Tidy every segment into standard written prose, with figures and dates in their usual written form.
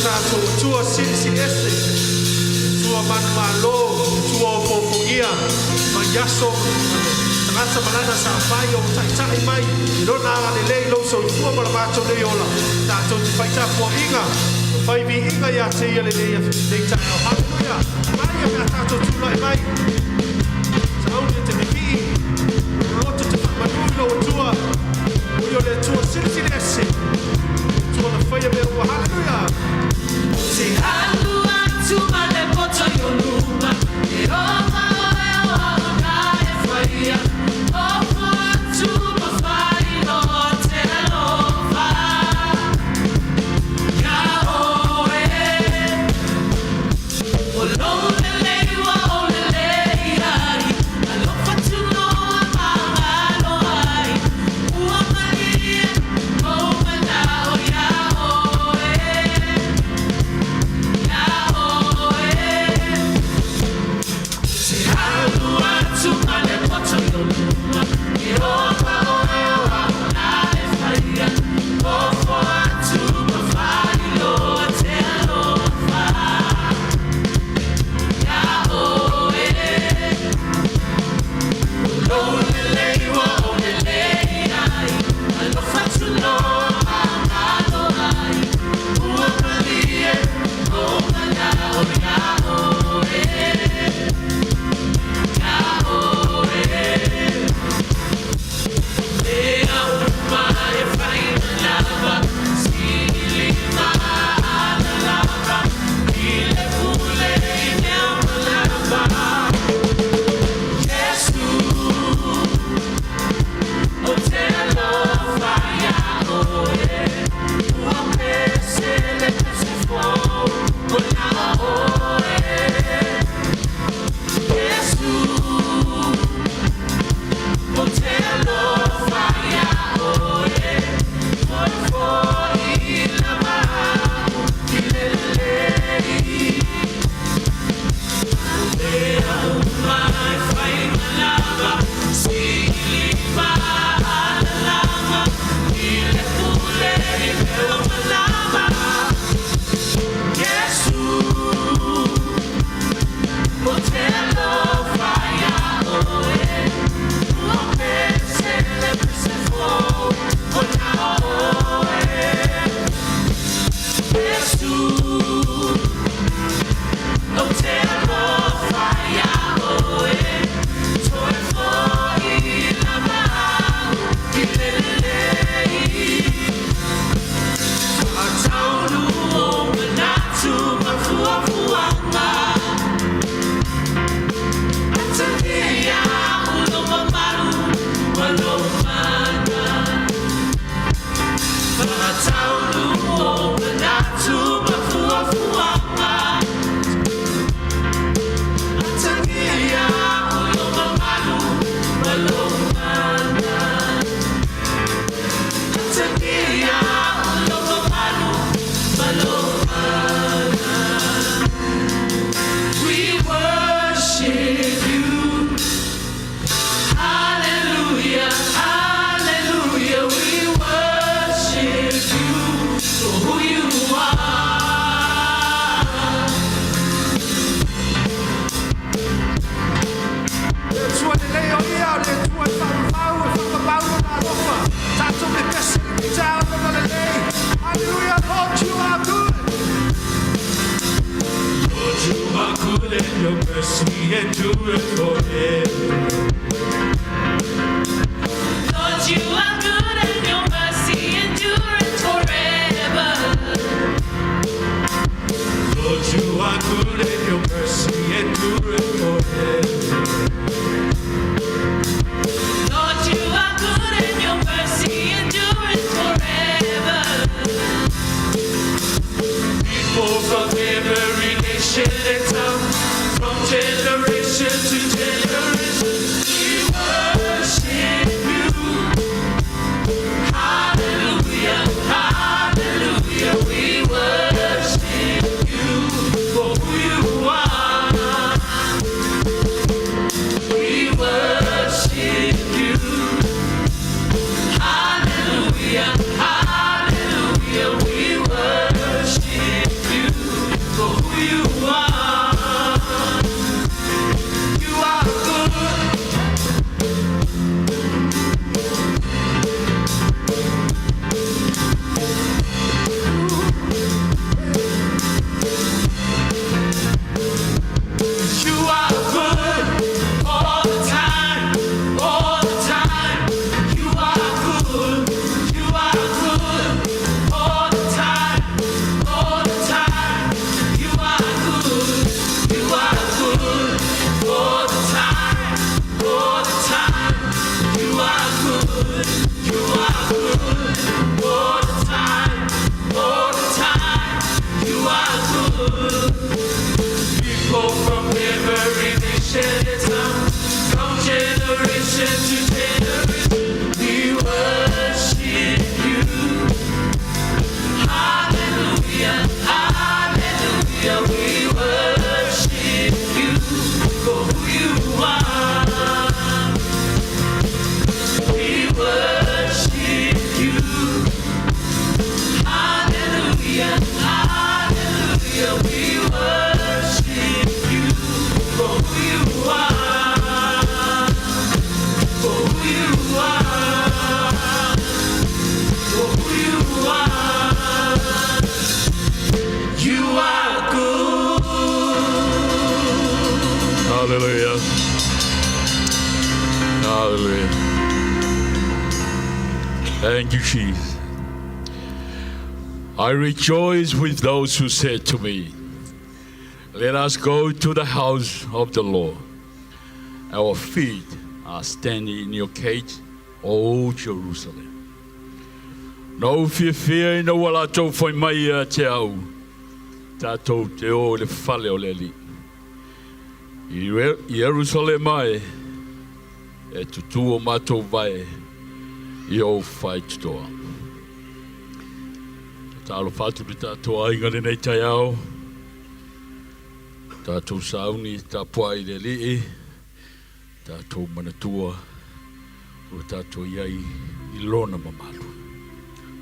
tatou Atua silisili ese, Atua manumalo, Atua ofoofogia mai aso tagata ma lana saofai o taʻitaʻi mai i lona agalelei lou soifua ma le matou nei ola. Tatou te fai tapuaʻiga ma fai viiga iā te ia lenei lenei taeao. Haleluia! Mai ia mea tatou tulaʻi mai. Sauni e te pipii, loto te faamanu i lou Atua. O ia o le Atua silisili ese. Atua na faia mea uma. Haleluia! Te alu atu ma le poto i o luma, e ova oe o au na e whaia, ofo atu ma whailoa te alofa. Ia oe, o lou lelei ua ou lelei ai, alofa tunoa ma agalo ai, ua malie ou mana'o ia oe, ia oe. Te alu atu ma le poto i o luma, e ova oe o au na e whaia, ofo atu ma whailoa te alofa. Ia oe, o lou lelei ua ou lelei ai, alofa tunoa ma agalo ai, ua malie ou mana'o ia oe, ia oe. Mea uma e fai lava, sili ma alalava, i le pule i mea uma lava. Iesu, ou te alofa ia oe, ua pese le pese fou, o na oe. Iesu, ou te alofa ia oe, foi foi lava i le lelei. Mea uma e fai lava, sili ma alalava, i le pule i mea uma lava. Iesu, ou te alofa ia oe, ua pese le pese fou, o na oe. Iesu, ou te alofa ia oe, toe foʻi lava au i le lelei. Faataunuu ou manatu ma fuafuaga. Atagia au lou mamalu ma lou mana. Faataunuu ou manatu ma fuafuaga. Atagia au lou mamalu ma lou mana. Atagia au lou mamalu ma lou mana. We worship you. Hallelujah, hallelujah. We worship you for who you are. Le Atua lelei o ia, le Atua e faavavau, e faavavau lona alofa. Tatou pepese le taeao lona lelei. Hallelujah, Lord, you are good. Lord, you are good and your mercy endureth forever. Lord, you are good and your mercy endureth forever. Lord, you are good and your mercy endureth forever. Lord, you are good and your mercy endureth forever. People from every nation and tongue, from generation to generation, we worship you. Hallelujah, hallelujah, we worship you for who you are. We worship you. Hallelujah, hallelujah, we worship you. Generation from generation to generation, we worship you. Hallelujah, hallelujah, we worship you for who you are. We worship you. Hallelujah, hallelujah, we worship you for who you are. For who you are. For who you are. You are good. Hallelujah. Hallelujah. Thank you, Jesus. I rejoice with those who said to me, Let us go to the house of the Lord. Our feet are standing in your gate, O Jerusalem. Na ou fiafia ina ua latou fai mai ia te au, Tatou te o i le fale o le Alii. I Ierusalema e, e tutū o matou vae i ou faitotoa. Talofa atu le tatou aiga lenei taeao, tatou sauni tapuai i le Alii, tatou manatua ua tatou i ai i lona mamalu.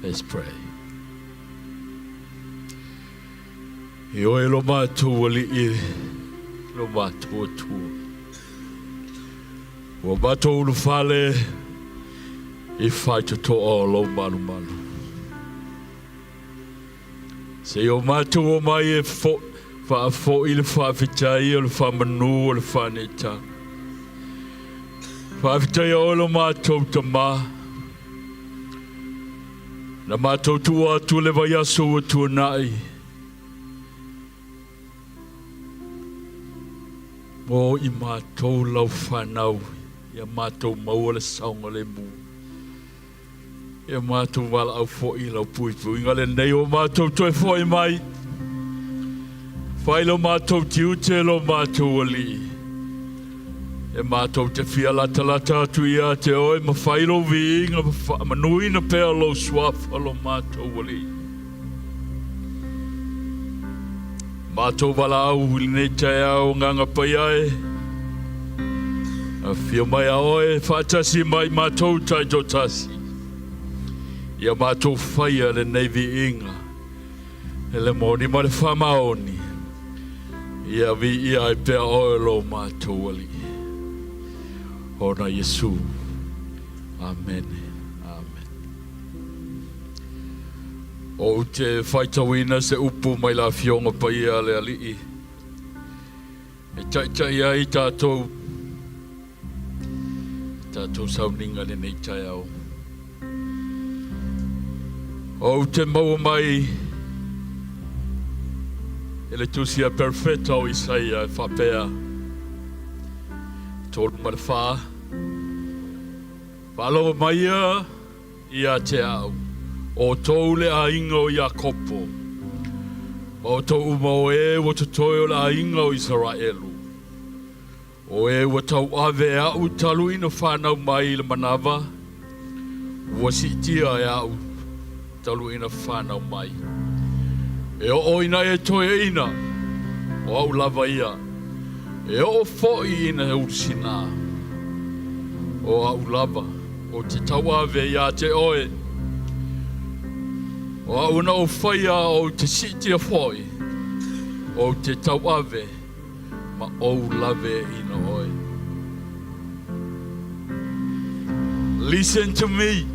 Let's pray. E oe lo matou Alii, lo matou Atua. Ua matou ulufale i faitotoa o lou malumalu. Se i o matou o mai e fo, faafoi le faafetai o le faamanu o le faaneetaga. Faafetai a oe lo matou Tama. Na matou tuua atu le vaiaso ua tuanai. Mo i matou lau fanau, ia matou maua le saogalemu. Ia matou valaau foi i lau puipuiga lenei o matou toe foi mai. Fai lo matou tiute lo matou alii. E matou te fia latalata atu ia te oe ma fai lou viiga ma faamanuina pea lou suafa lo matou alii. Matou valaau i lenei taeao Agaga Paia e. Afio mai a oe faatasi mai matou taitoatasi. Ia matou faia lenei viiga e le moni ma le faamaoni. Ia viia ai pea oe lo matou Alii. Ona Iesu. Amene. Amene. Ou te faitauina se upu mai le Afioga Paia a le Alii e taitai ai tatou tatou sauniga lenei taeao. Ou te maua mai e le tusi a Perfeta o Isaia e faapea, 3:4, Faalogo mai ia ia te au, outou le aiga o Iakopo, ma outou uma o e ua totoe o le aiga o Isaraelu, o e ua tauave e a'u talu ina fanau mai i le manava, ua siitia e a'u talu ina fanau mai. E oo ina e toeaina, o a'u lava ia, e oo foi ina e ulusinā, o a'u lava ou te tauave iā te oe, o a'u na ou faia ou te siitia foi, ou te tauave ma ou lave ina oe. Listen to me,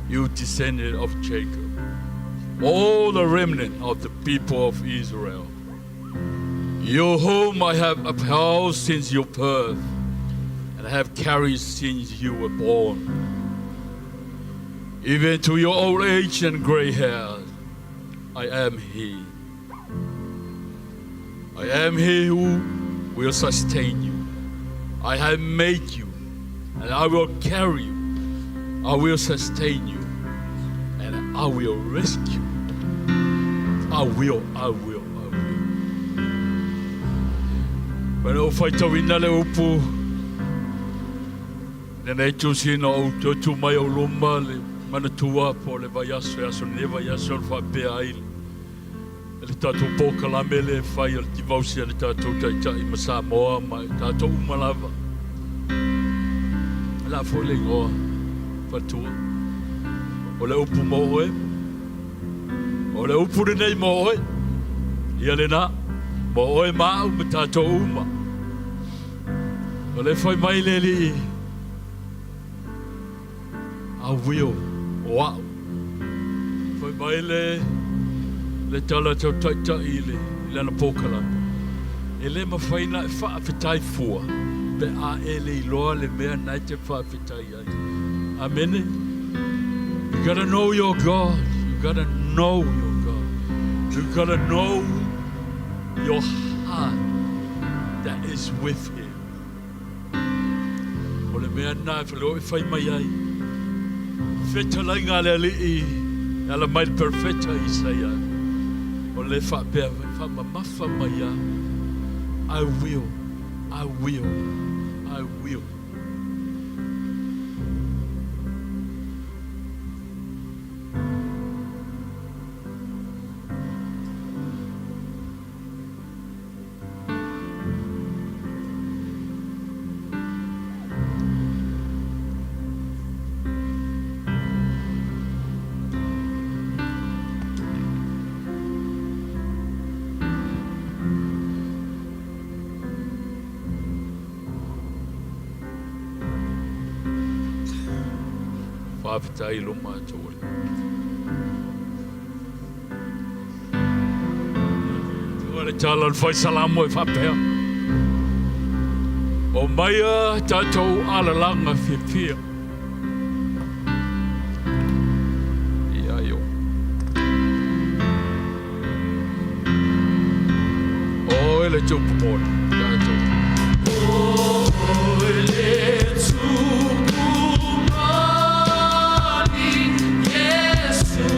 you descendant of Jacob, all the remnant of the people of Israel, you whom I have upheld since your birth and have carried since you were born. Even to your old age and gray hair, I am He. I am He who will sustain you. I have made you, and I will carry you. I will sustain you, and I will rescue. I will, I will, I will. Ua ou faitauina le upu lenei tusi na ou toe tu mai ou luma le manatua po o le vaiaso e aso lenei vaiaso na faapea ai le tatou polokalame lea e fai o le tivausi a le tatou Taitai ma Samoa ma i tatou uma lava. O le a foi le igoa faletua? O le upu mo oe. O le upu lenei mo oe. Ia lena, mo oe ma au ma tatou uma. O le fai mai le Alii, I will, o au. Fai mai le, le tala tau taitai i, le, i lana polokalame. E le mafai na e faafetai fua pe a e le iloa le mea na e te faafetai ai. Amene. You gotta know your God. You gotta know your God. You gotta know your heart that is with him. O le mea na e whale e whai mai ai. Fetalaiga a le Alii e ala mai le Perofeta Isaia. O le faapea whaamamafa mai au. I will, I will, I will. Faafetai i luma atu o le. O le tala o le fai salamo e faapea. O maia tatou alalaga fiafia. Ia io. O e le tupu moni. Tatou. O le tupu moni, Iesu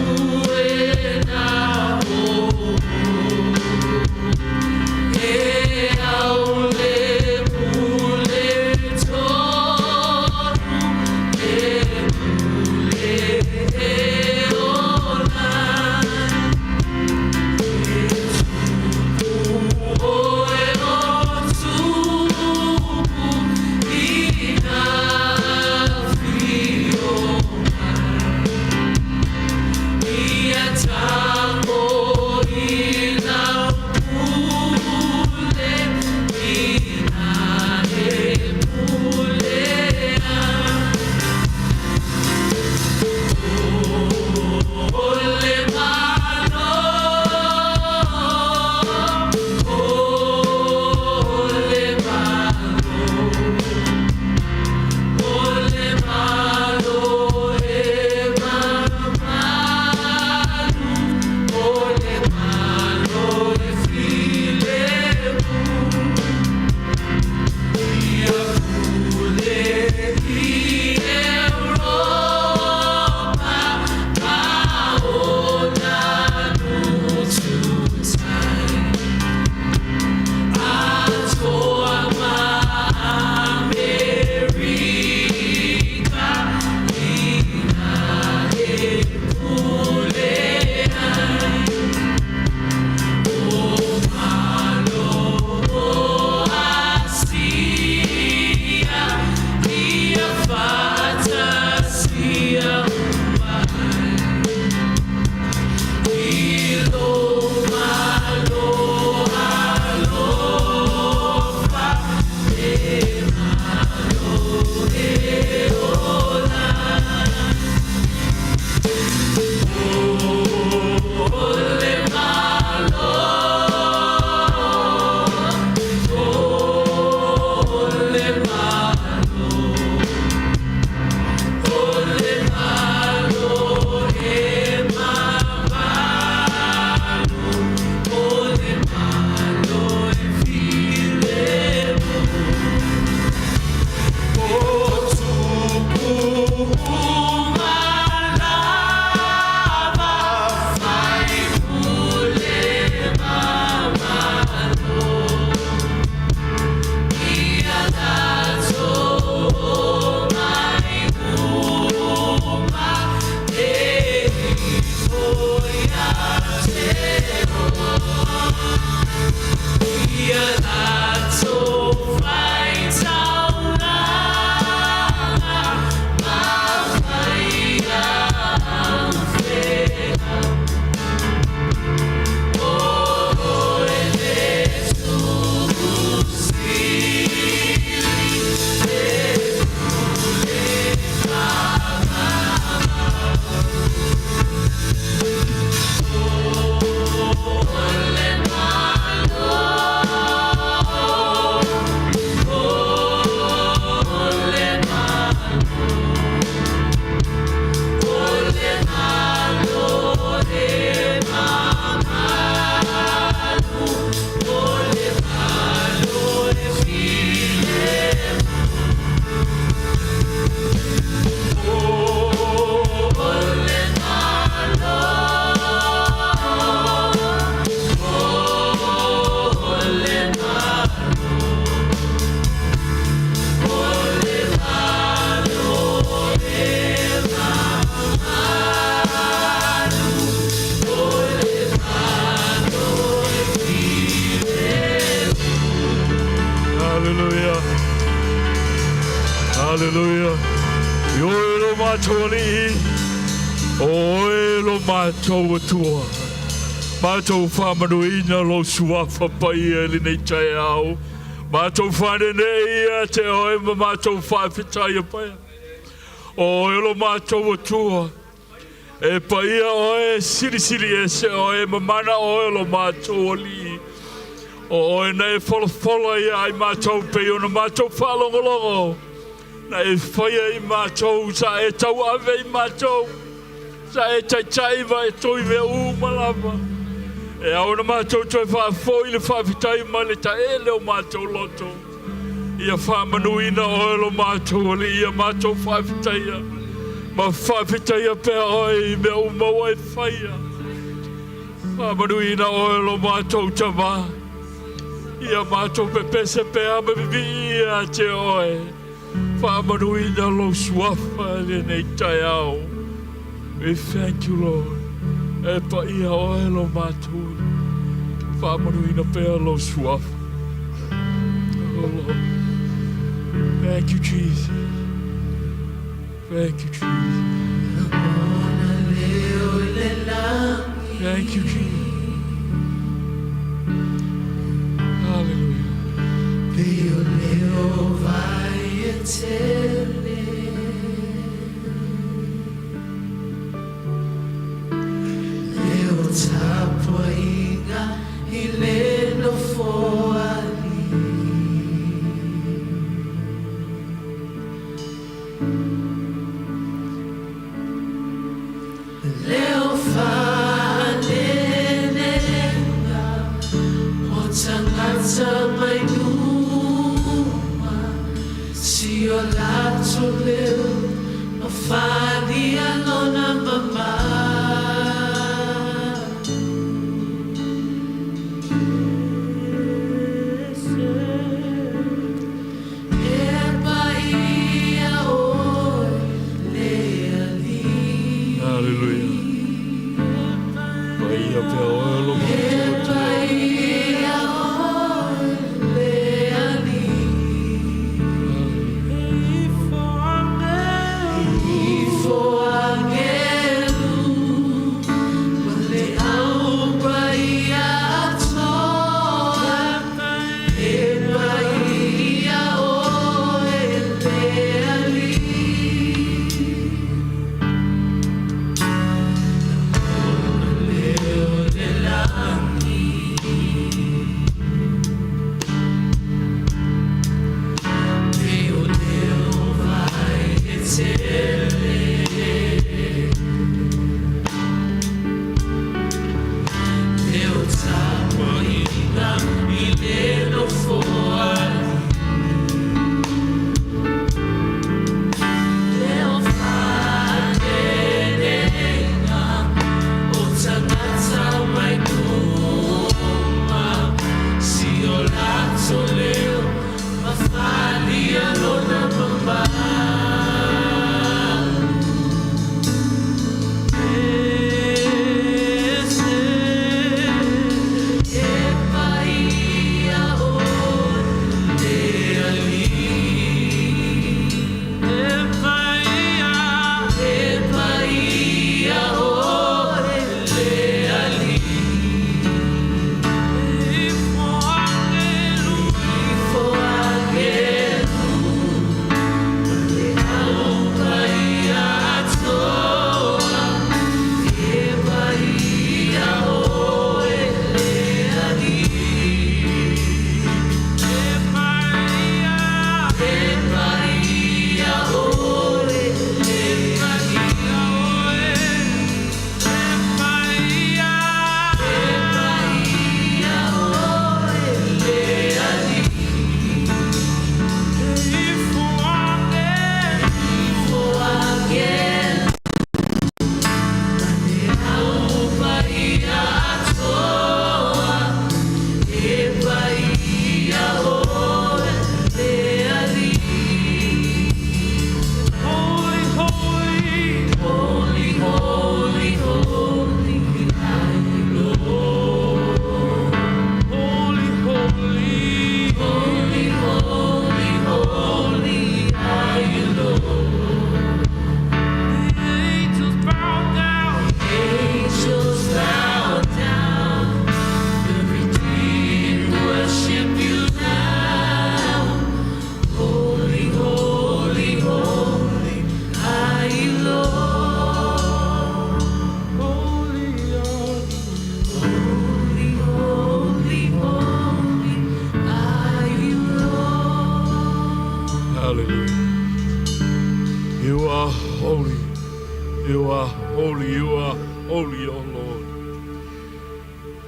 e na o. E au le pule tonu, e pule e ola. E tupu oe o. Haleluia. I oe lo matou alii, o oe lo matou Atua. Matou faamanuina lou suafa paia i lenei taeao. Matou faanenei ia te oe ma matou faafetaia pea. O oe lo matou Atua. E paia oe, silisili ese oe, mamana oe lo matou alii. O oe na e folafola ia ai matou pei ona matou faalogologo. Na e faia i matou, sa e tauave i matou, sa e taitai ma e toi mea uma lava. E ao ona matou toe faafoi le faafetai mai le taele o matou loto. Ia faamanuina oe lo matou Alii, ia matou faafetaia ma faafetaia pea oe i mea uma ua e faia. Faamanuina oe lo matou Tama. Ia matou pepese pea ma vivii ia te oe. Faamanuina lou suafa i lenei taeao. We thank you, Lord. E paia oe lo matou. Faamanuina pea lou suafa. Oh, Lord. Thank you, Jesus. Thank you, Jesus. Thank you, Jesus. Hallelujah. Hallelujah. Paia pea oe lo matou Atua.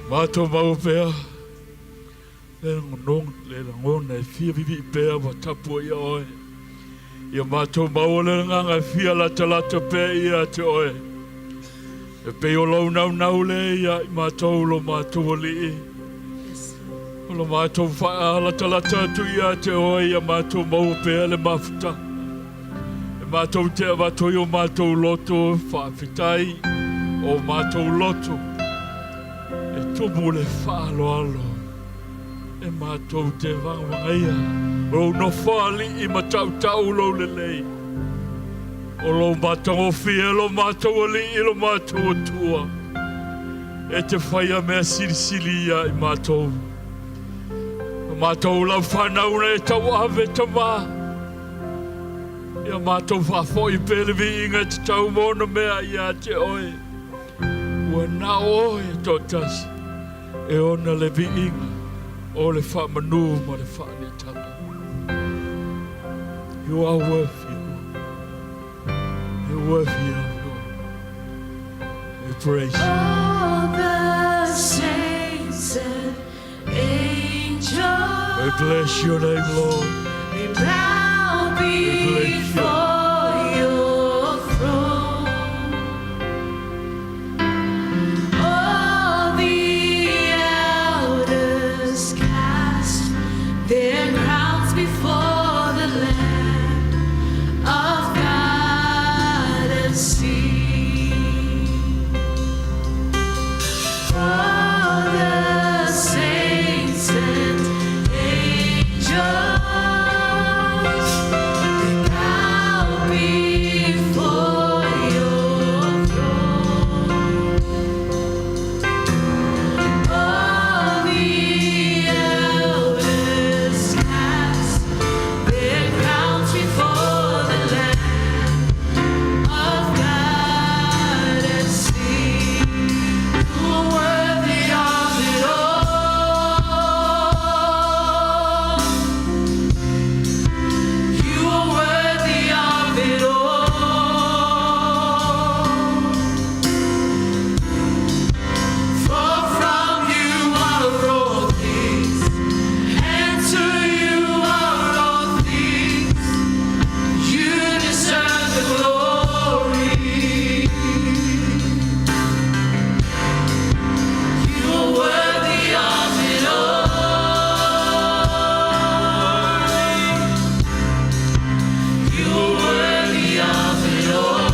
Matou maua pea le le lagona e fia vivii pea ma tapuaia Oe. Ia matou maua le agaga e fia latalata pea ia te Oe. E pei o Lou naunau lea ia i matou lo matou Alii. O lo matou faalatalata atu ia te Oe ia matou maua pea le mafutaga. E matou te avatu ai o matou loto faafetai, o matou loto e tumu le faaaloalo e matou te vagavagaia lou nofoalii ma tautau lou lelei, o lou matagofie lo matou Alii lo matou Atua, e te faia mea silisili ia i matou. O matou lau fanau na e tauave Tama. Ia matou faafoi pea le viiga e tatau ma ona mea ia te Oe. Ua na o Oe e toatasi e ona le viiga o le faamanu ma le faaneetaga. You are worthy, Lord. You're worthy of it all. We praise you. All the saints and angels, We bless your name, Lord. they bow bless you. before your throne. All the elders cast their crowns before the Lamb of God and sing. All the saints and angels, they bow before your throne. All the elders cast their crowns before the Lamb of God and sing. You are worthy of it all. You are worthy of it all. For from you are all things, and to you are all things. You deserve the glory. You are worthy of it all. You are worthy of it all.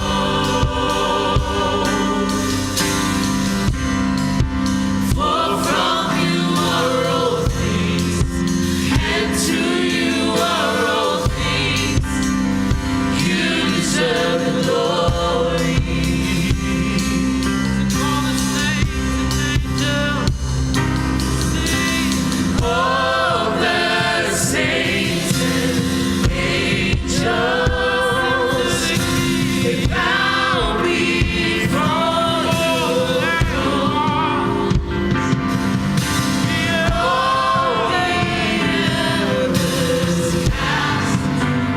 For from you are all things, and to you are all things. You deserve the glory. All the saints and angels sing. All the saints and angels, they bow before your throne. All the elders cast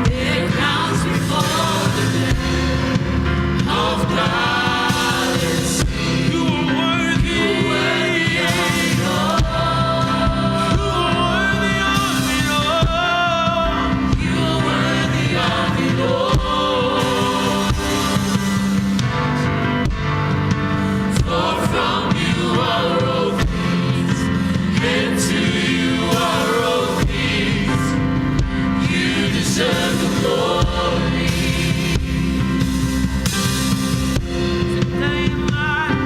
their crowns before the Lamb of God and sing. You are worthy. Worthy of it all. You are worthy of it all. You are worthy of it all. For from you are all things, and to you are all things. You deserve the glory. Day and night.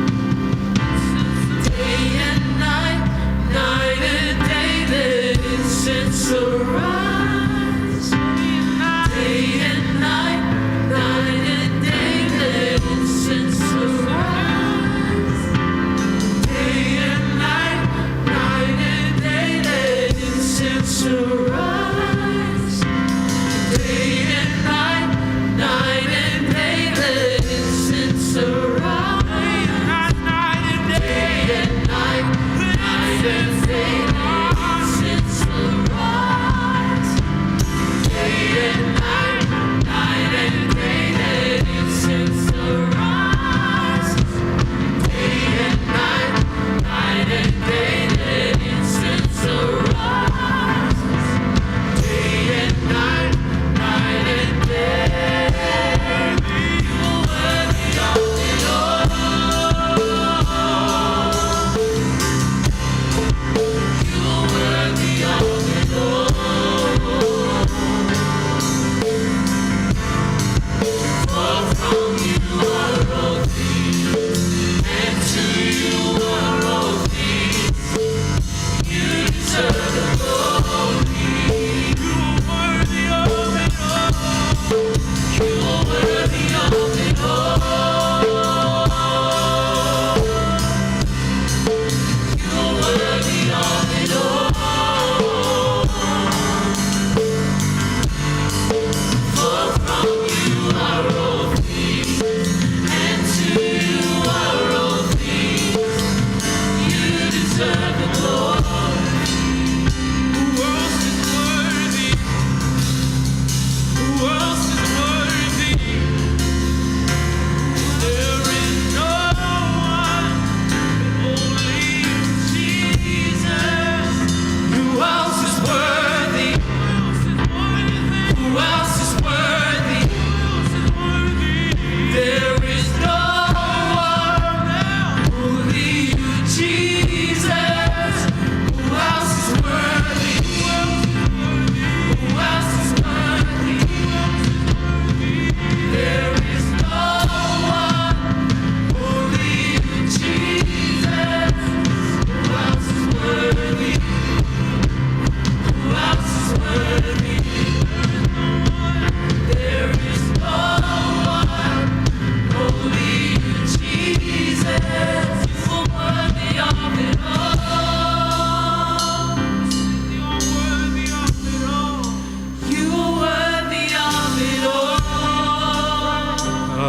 Day and night, night and day, let incense arise. Day and night, night and day, let incense arise. Day and night, night and day, let incense arise. Day and night, night and day, let incense arise. Night and day. Day and night, night and day, let incense arise.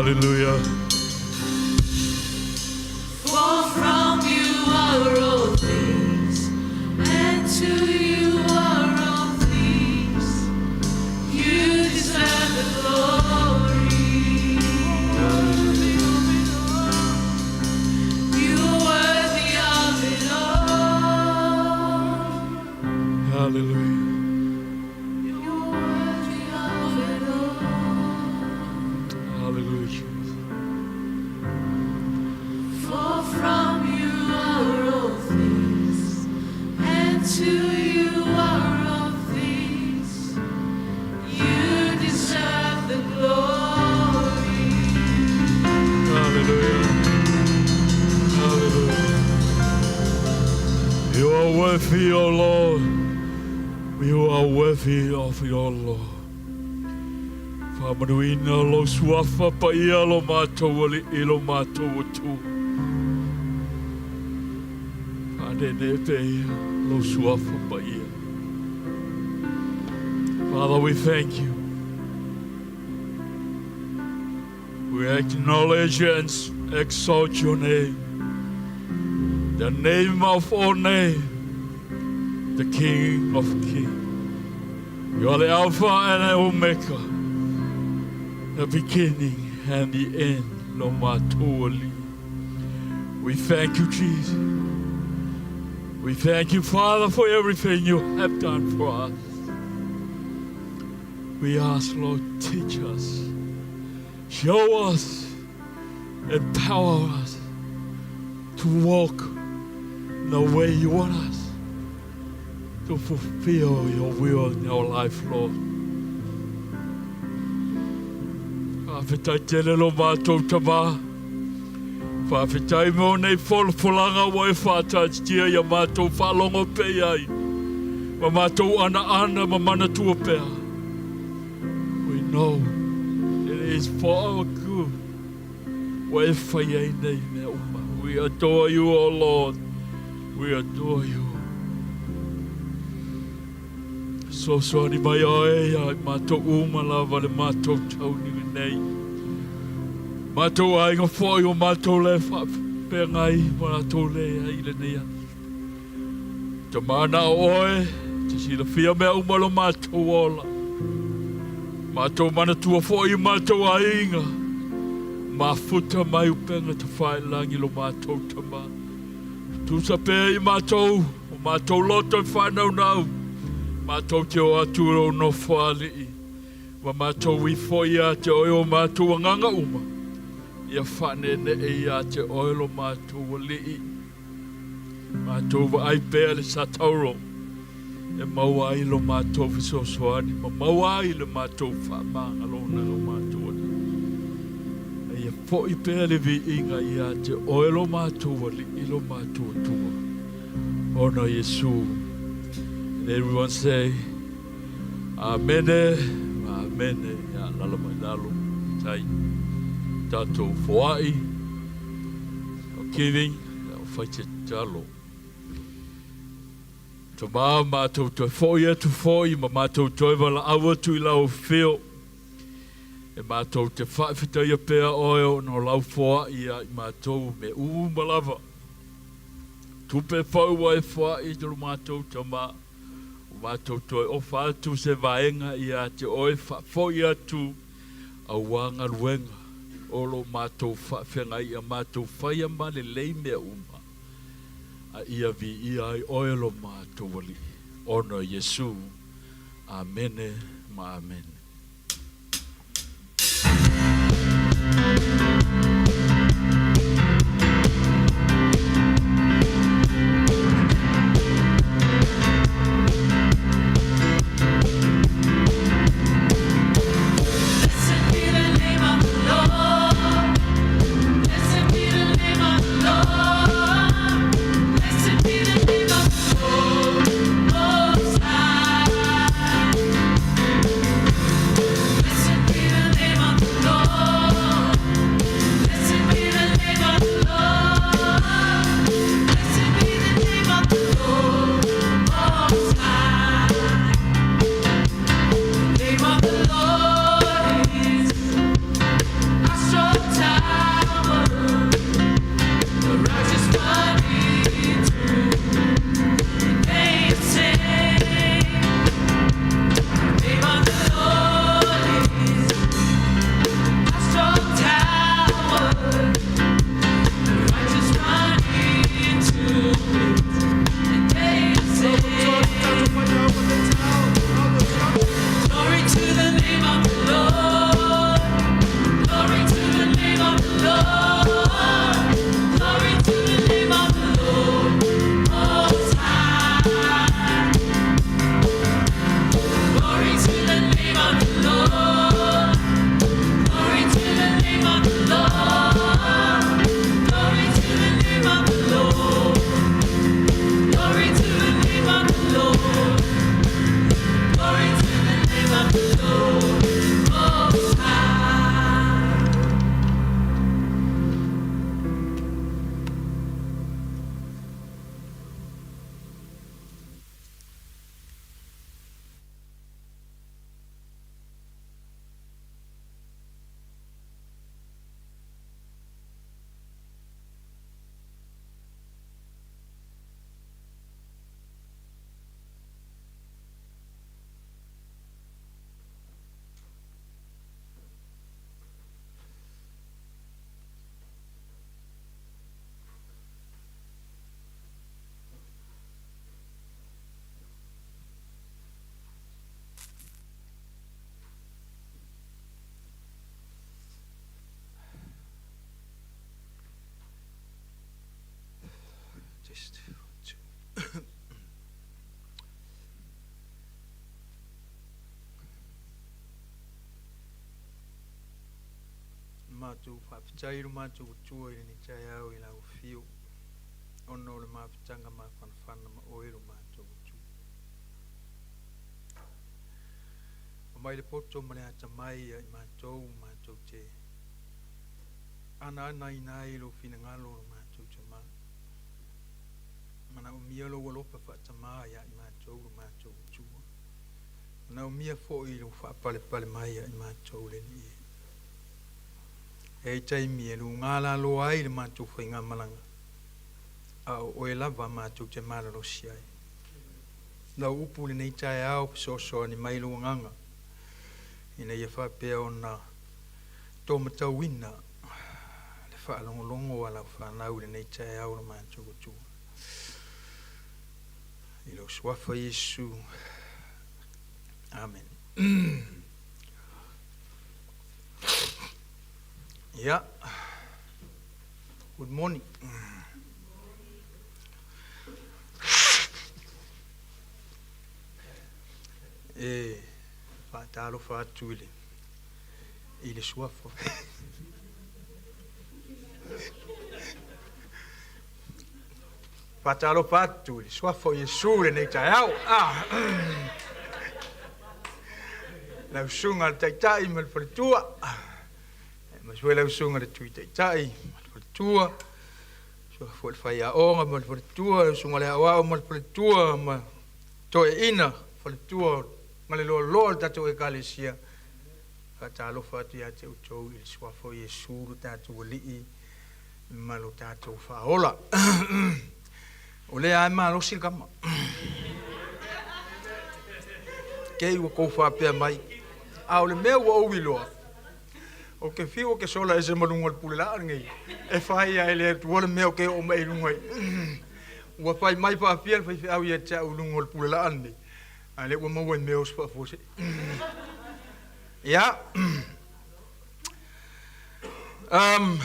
Hallelujah. For from you are all things, and to you are all things. You deserve the glory. You are worthy of it all. Hallelujah. You are worthy of it all. Hallelujah, Jesus. For from you are all things, and to you are all things. You deserve the glory. Hallelujah. Hallelujah. You are worthy, O Lord. You are worthy of your Lord. Faamanuina lou suafa paia lo matou alii lo matou Atua. Faaneenee pea lou suafa paia. Father, we thank you. We acknowledge and exalt your name, the name of all name, the King of kings. You are the Alpha and the Omega, the beginning and the end. Lo matou Alii. We thank you, Jesus. We thank you, Father, for everything you have done for us. We ask, Lord, teach us, show us, empower us to walk in the way you want us to fulfill your will in our life, Lord. Faafetai tele lo matou Tamā. Faafetai mo nei folafolaga ua e faataatitia ia matou faalogo pea ai. Ma matou anaana ma manatua pea. We know it is for our good. Ua e faia ai nei mea uma. We adore you, O Lord. We adore you. Fesoasoani mai oe ia i matou uma lava le matou tauni lenei. Matou aiga foi o matou le faafeagai ma latou leai i lenei aso. Tamā na o oe, te silafia mea uma lo matou ola. Matou manatua foi i matou aiga. Mafuta mai upega tafailagi lo matou Tamā. Tusa pea i matou, o matou loto e faanaunau. Matou te o atu i lou nofoalii. Ma matou ifo ia te oe o matou agaga uma. Ia faaneenee ia te oe lo matou alii. Matou vaai pea le satauro. E maua ai lo matou fesoasoani. Ma maua ai le matou faamagaloga lo matou alii. A ia foi pea le viiga ia te oe lo matou alii lo matou Atua. Ona Iesu. And everyone say, Amene, Amene, ia lalo mai lalo, tai, tatou foai, o Kevin, o fai te talo. Tamā matou toe foi atu foi ma matou toe valaau atu i lau afio. E matou te faafetaia pea oe ona o lau foai ia i matou mea uma lava. Tupe foi ua e foai i lo matou Tamā. O matou toe ofa atu se vaega ia te oe faafoi atu auā galuega o lo matou faafeagai ia matou faia ma lelei mea uma. A ia viia ai oe lo matou Alii. Ona Iesu. Amene ma amene. Blessed be the name of the Lord. Blessed be the name of the Lord. Blessed be the name of the Lord Most High. Blessed be the name of the Lord. Test, 1, 2. Matou faafetai i lo matou Atua i lenei taeao i lau afio, ona o le mafutaga mafanafana ma oe lo matou Atua. Aumai le poto ma le atamai ia i matou matou te anaanaina ai lou finagalo lo matou Tama. Manaomia lou alofa faatamā ia i matou lo matou Atua. Manaomia foi lou faapalepale mai ia i matou le Alii e. E i ai taimi e luga laloa ai le matou faigamalaga, a o oe lava matou te malolosi ai. Lau upu i lenei taeao, fesoasoani mai lou agaga, ina ia faapea ona tomatauina le faalogologo a lau fanau i lenei taeao lo matou Atua. I lou suafa Iesu. Amene. Ia. Good morning. E faatalofa atu i le i le suafa. Faatalofa atu i le suafa o Iesu i lenei taeao. Ah. Lau susuga i le Taitai ma le faletua, aemaise foi lau susuga i le Tui Taitai ma le faletua, suafa foi le faiaoga ma le faletua, lau susuga i le aoao ma le faletua ma toeaiina faletua ma le loaloa o le tatou Ekalesia. Faatalofa atu ia te outou i le suafa o Iesu lo tatou Alii ma lo tatou Faaola. O lea lava e malosi le tama. Kei ua tou faapea mai, a o le mea ua ou iloa, ou te fiu ou te sola ese ma luga o le pule laa lenei, e fai lava e le Atua le mea ou te oo mai ai i luga i. Ua fai mai faafia le faifeau ia te au i luga o le pule laa lenei, a o lea ua maua i mea o se faafuasei. Ia. Um,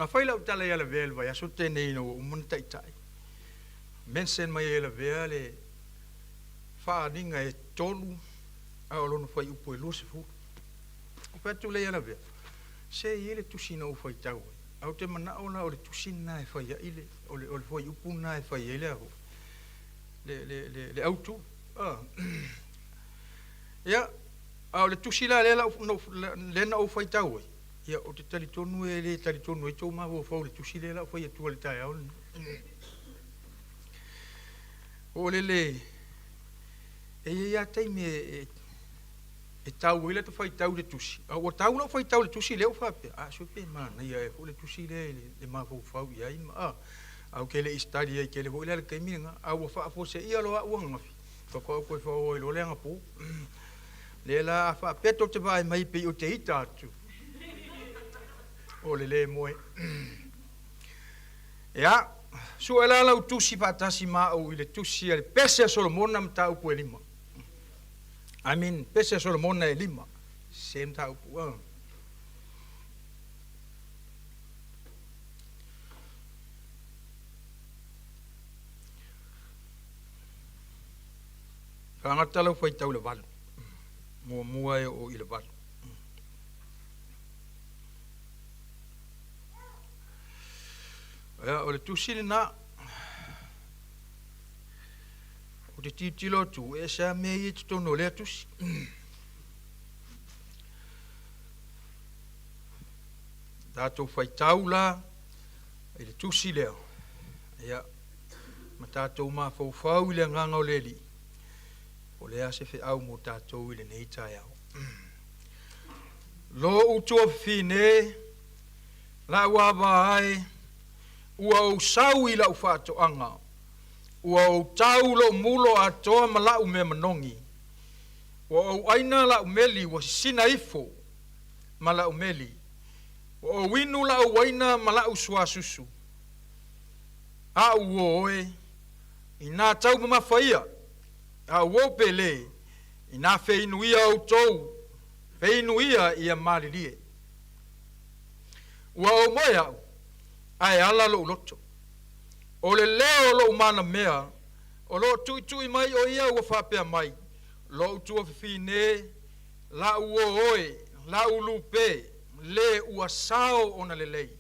Na fai lau tala ia Lavea i le vaiaso tenei ina ua uma ona taitai. Mention mai e Lavea le faaaliga e tolu a o lona fuaiupu e 20. Ou fai atu lea ia Lavea, se e i ai le tusi na ou faitau ai, ae ou te manao la o le tusi lena e fai ai le, o le, o le fuaiupu lena e fai ai le a foi, le, le, le, le autu. Ah. Ia, a o le tusi la lea la lea na ou faitau ai, ia ou te talitonu e le talitonu ai tou mafaufau i le tusi lea la ou fai atua i le taeao lenei. O le le, e i ai lava taimi e, e tau ai lata faitau i le tusi, a ua tau lau faitau i le tusi lea ua faapea, a sue pe manaia ea foi le tusi lea i le mafaufau i ai ma, a, ae ou te le i study ai tele foi la i le taimi lena, a ua faafuaseia loa au ananafi, Faatoa ou toe faaoo ai loa le agapō. Lea la a faapea tou te vaai mai pei ou te ita atu, o le lē moe. Ia, sue la lau tusi faatasi ma au i le tusi a le Pese a Solomona mataupu e lima. I mean, Pese a Solomona e lima. Same mataupu. Faagata lau faitau i le valu. Muamua e oo i le valu. Ia, o le tusi lena. Ou te tilotilo atu, e ese lava mea ia i totonu o lea tusi. Tatou faitau la i le tusi lea. Ia, ma tatou mafaufau i le agaga o le Alii, o le a se feau mo tatou i lenei taeao. Lou tuafafine, lau ava ae, ua ou sau i lau faatoaga, ua ou tau lou mulo atoa ma la'u mea manogi, ua ou ʻaina la'u meli ua sisina ifo ma la'u meli, ua ou inu la'u uaina ma la'u suasusu. A'u o oe, inā tau mamafa ia, a uou pele, inā feinu ia outou. Feinu ia ia malilie. Ua ou moe a'u, ae ala lo'u loto. O le leo o lo'u manamea, o loo tu'itu'i mai o ia ua faapea mai, lo'u tuafafine, la'u uō oe, la'u lupe, le ua sao ona lelei.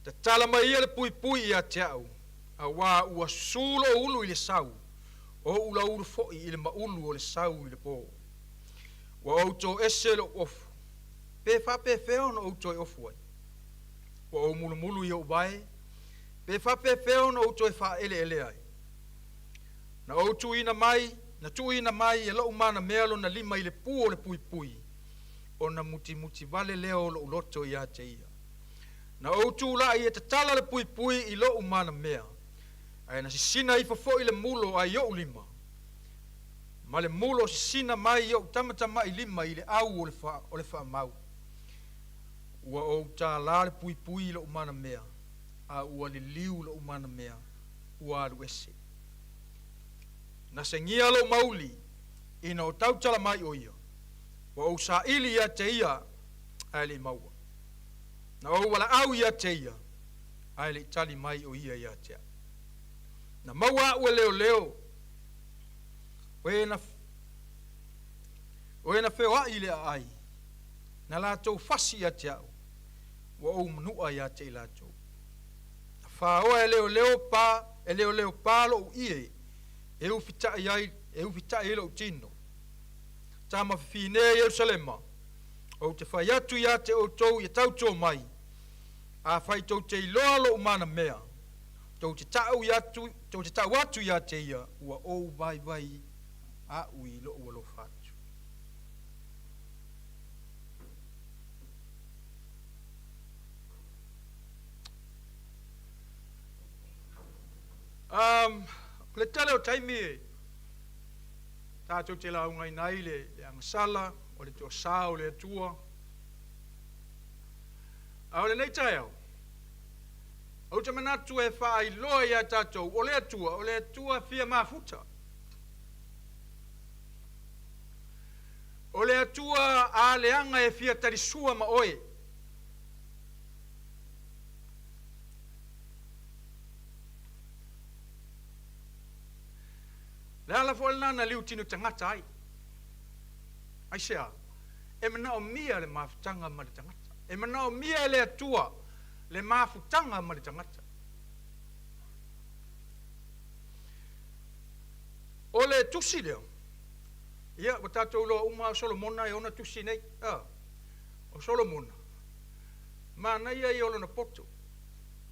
Tatala mai ia le puipui ia te a'u, auā ua su lo'u ulu i le sau, o o'u lauulu fo'i i le ma'ulu o le sau i le pō. Ua ou toese lo'u ofu, pe faapefea ona ou toe ofu ai? Ua ou mulumulu i o'u vae, pe faapefea ona ou toe fa'aeleelea ai? Na ou tuuina mai, na tuuina mai e lo'u manamea lona lima i le pu o le puipui, ona mutimuti vale lea o lo'u loto ia te ia. Na ou tula'i e tatala le puipui i lo'u manamea, ae na sisina ifo fo'i le mulo ai o'u lima, ma le mulo sisina mai i o'u tamatama'i lima i le au o le, fa, o le fa'amau. Ua ou tālā le puipui i lo'u manamea, a ua liliu lo'u manamea, ua alu ese. Na segia lo'u mauli, ina o tautala mai o ia. Ua ou sa'ili ia te ia, ae le'i maua. Na ou valaau ia te ia, ae le'i tali mai o ia ia te a'u. Na maua a'u e leoleo, o e na o e na feoa'i i le aai, na latou fasi ia te a'u, ua ou manu'a ia te i latou. Na faoa e leoleo pa, e leoleo pa lo'u ie, e ufita'i ai, e ufita'i ai lo'u tino. Tama fafine a Ierusalema, ou te fai atu ia te outou ia tautuo mai, afai tou te iloa lo'u manamea, tou te ta'u atu, tou te ta'u atu ia te ia, ua ou vaivai a'u i lo'u alofa atu. Um, o le tele o taimi e tatou te laugaina ai le, le agasala o le toasā o le Atua. A o lenei taeao, ou te manatu e faailoa iā tatou, o le Atua, o le Atua fia mafuta. O le Atua a leaga e fia talisua ma oe. Le ala foi lena na liutino tagata ai. Aisea? E manaomia le mafutaga ma le tagata. E manaomia e le Atua le mafutaga ma le tagata. O le tusi lea, ia, ua tatou iloa uma o Solomona e ona tusi nei. A, o Solomona, manaia ia o lona poto.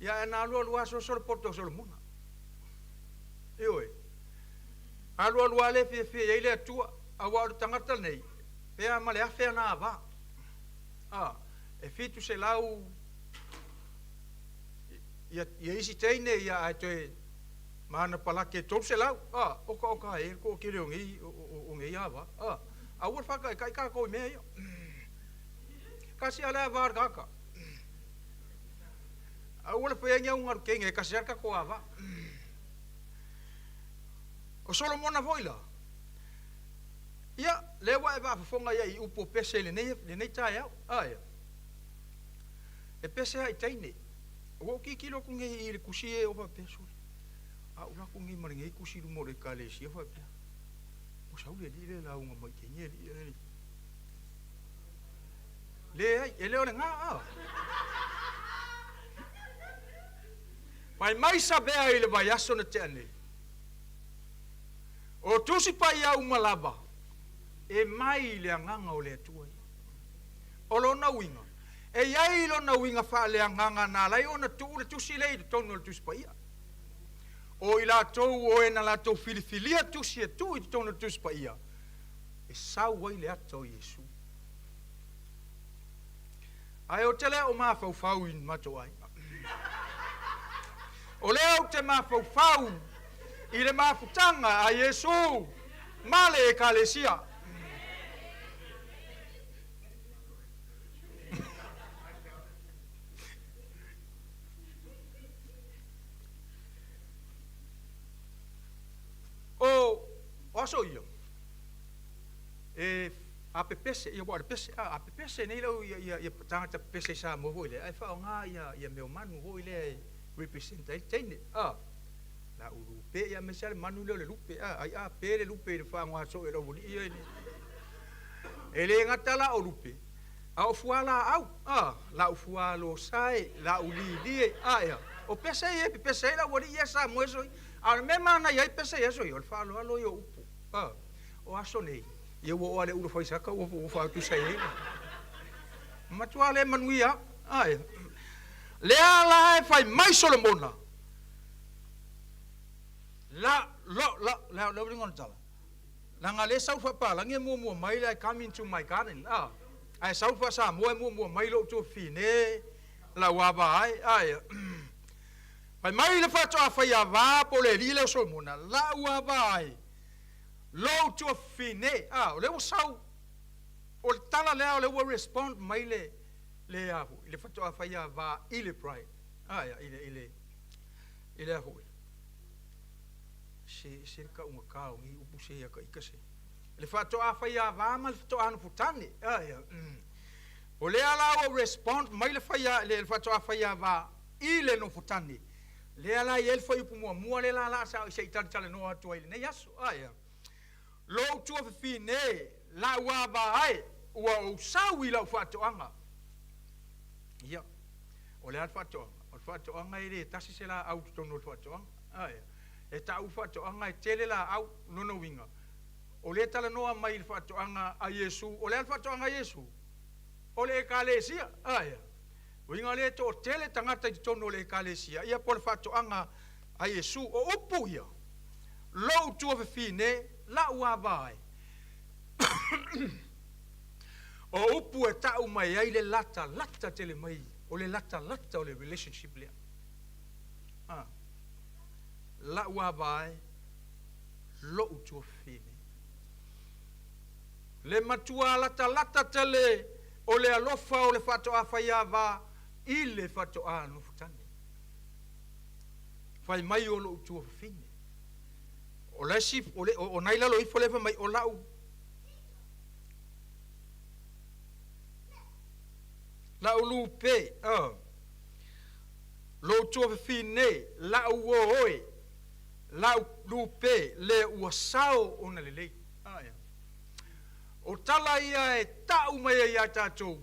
Ia, ae na alu alu asoaso le poto o Solomona. Ioe. Alu alu lava le fiafia i ai le Atua, auā o le tagata lenei, pe a ma le 1000 ana ava. A, e 700 ia, ia isi teine, ia ae toe ma ana palake e 300. A, oka oka e le toatele o nei, o, o, o nei ava. A, aua le faataitai tatou i mea ia. Kasi a le ava a le tagata. Aua le faia ni au galu teine e kasi a le tatou ava. O Solomona foi la, ia, lea ua e faafofoga ia i upu o pese i lenei, lenei taeao. A ia. E pese lava i teine. Ua ou tilotilo atu nei i le tusi e o faapea, sole. A ou alu atu nei ma lenei tusi i luma o le ekalesia faapea, o sau le alii lea e lauga mai i teine alii e. Leai, e le o lena a. Fai mai Savea i le vaiaso na tea nei. O Tusi Paia uma lava e mai i le Agaga o le Atua ia. O lona uiga, e i ai lona uiga faaleagaga na ala ai ona tuu le tusi lea i totonu o le Tusi Paia. O i latou o e na latou filifilia tusi e tuu i totonu o le Tusi Paia, e sau ai le ata o Iesu. Ae ou te le o mafaufau i matou aiga. O lea ou te mafaufau i le mafutaga a Iesu ma le Ekalesia. O, o aso ia, e A pepese, ia ua o le pese, a, a pepese nei lau ia, ia, ia tagata pepese i Samoa foi lea, ae faaaoga ia, ia mea o manu foi lea e represent ai le teine, a. La u lupe, ia aemaise lava le manu lea o le lupe, a, ai a pe le lupe i le faaaoga soo e le aualii ia e le, e le gata la o lupe, a o fualaau, a, la u fualosa e, la u lilie, a, ia, o pese ia e pepese ai le aualii ia Samoa i aso ia. A o le mea e manaia ai pese i aso ia, o le faaaloalo ia o upu, a. O aso nei, ia ua oo lava i le ula faisaka ua ua faatusa i ai. Matua le manuia ai. Lea la e fai mai Solomona. La lo la la la ulinga o le tala. Leaga lea sau faapalangi e muamua mai le I come into my garden. Ah, ae sau faaSamoa e muamua mai lou tuafafine lau ava ai. Ai. Fai mai le faatoa faiava po o le alii lea o Solomona, lau ava ai. Lou tuafafine, a, o lea ua sau, o le tala lea o lea ua respond mai le, le a foi, le faatoa fai a va i le bride, a, ia, i le, i le, i le a foi, se, se le taugata o nei upu se ia ka ika se, le faatoa fai a va ma le faatoa nofotane, a, ia, o lea la ua respond mai le fai a, le faatoa fai a va i le nofotane. Lea la e i ai le fuaiupu muamua lea la la sa se i talatalanoa atu ai i lenei aso. Ae a? Lou tuafafine, lau ava ae, ua ou sau i lau faatoaga. Ia, o le a le faatoaga? O le faatoaga e le tasi se laau i totonu o le faatoaga. Ae a? E tau le faatoaga e tele laau, lona uiga, o lea e talanoa mai i le faatoaga a Iesu. O le a le faatoaga a Iesu? O le Ekalesia. Ae a? Uiga lea e toatele tagata i totonu o le Ekalesia ia po o le faatoaga a Iesu. O upu ia, Lou tuafafine, lau ava ai. O upu e tau mai ai le latalata tele mai, o le latalata o le relationship lea. A, lau ava ai, lou tuafafine. Le matua latalata tele O le alofa o le faatoa faiava i le faatoa nofotane. Fai mai o lou tuafafine. O le isi, o le, o nai lalo ifo lea fai mai, o lau, lau lupe, lou tuafafine, lau uo oe, lau lupe, le ua sao ona lelei. O tala ia e tau mai ai ia tatou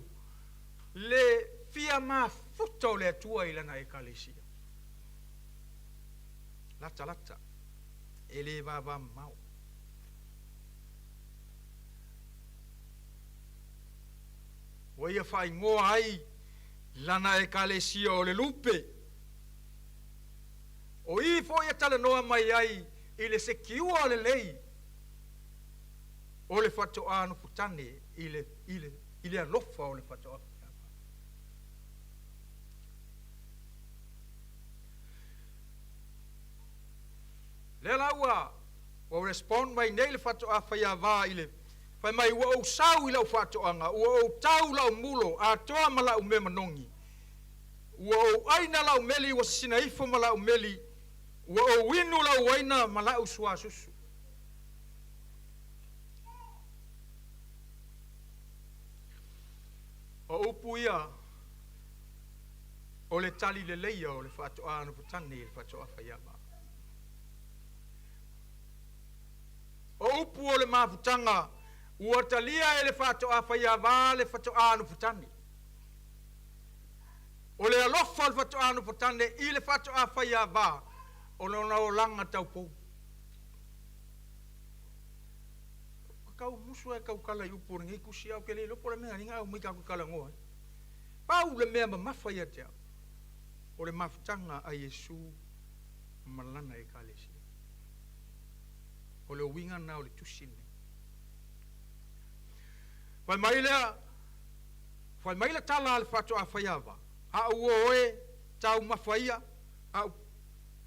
le fia mafuta o le Atua i Lana Ekalesia. Latalata, e le vavamamao. Ua ia faaigoa ai Lana Ekalesia o le lupe. O i foi e talanoa mai ai i le sekiua lelei o le faatoa nofotane i le, i le, i le alofa o le faatoa faiava. Lea la ua, ua respond mai nei le faatoa faiava i le, fai mai, ua ou sau i lau faatoaga, ua ou tau lau mulo atoa ma lau mea manogi, ua ou aina lau meli ua sisina ifo ma lau meli, ua ou inu lau uaina ma lau suasusu. O upu ia o le tali leleia o le faatoa nofotane i le faatoa faiava. O upu o le mafutaga ua talia e le faatoa faiava le faatoa nofotane. O le alofa o le faatoa nofotane i le faatoa faiava o lona olaga taupou. Ka tau musu ae tautala i upu o lenei tusi, ae ou te le iloa po o le mea na au mai tatou talanoa ai. Pau le mea mamafa ia te au, o le mafutaga a Iesu ma Lana Ekalesia. O le uiga lena o le tusi lenei. Fai mai lea, fai mai le tala a le faatoa faiava, A ou o oe, taumafa ia, a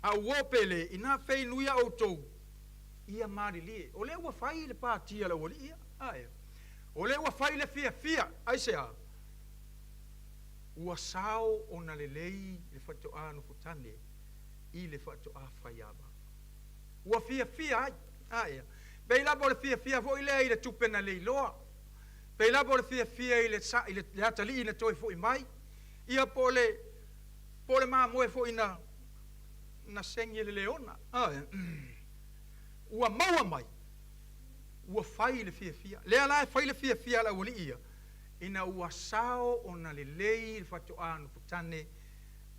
a ou o pele, inā fei nui a outou, ia malilie. O lea ua fai le pati a le aualii ia, ae o lea ua fai le fiafia, aisea? Ua sao ona lelei le faatoa nofotane i le faatoa faiava. Ua fiafia ai, ae pei lava o le fiafia foi lea i le tupe na leiloa. Pei lava o le fiafia i le sa, i le, le atalii na toe fo'i mai, ia po o le, po o le mamoe foi na, na segi e le leona. Ua maua mai, ua fai le fiafia. Lea la e fai le fiafia a le aualii ia, ina ua sao ona lelei le faatoā nuputane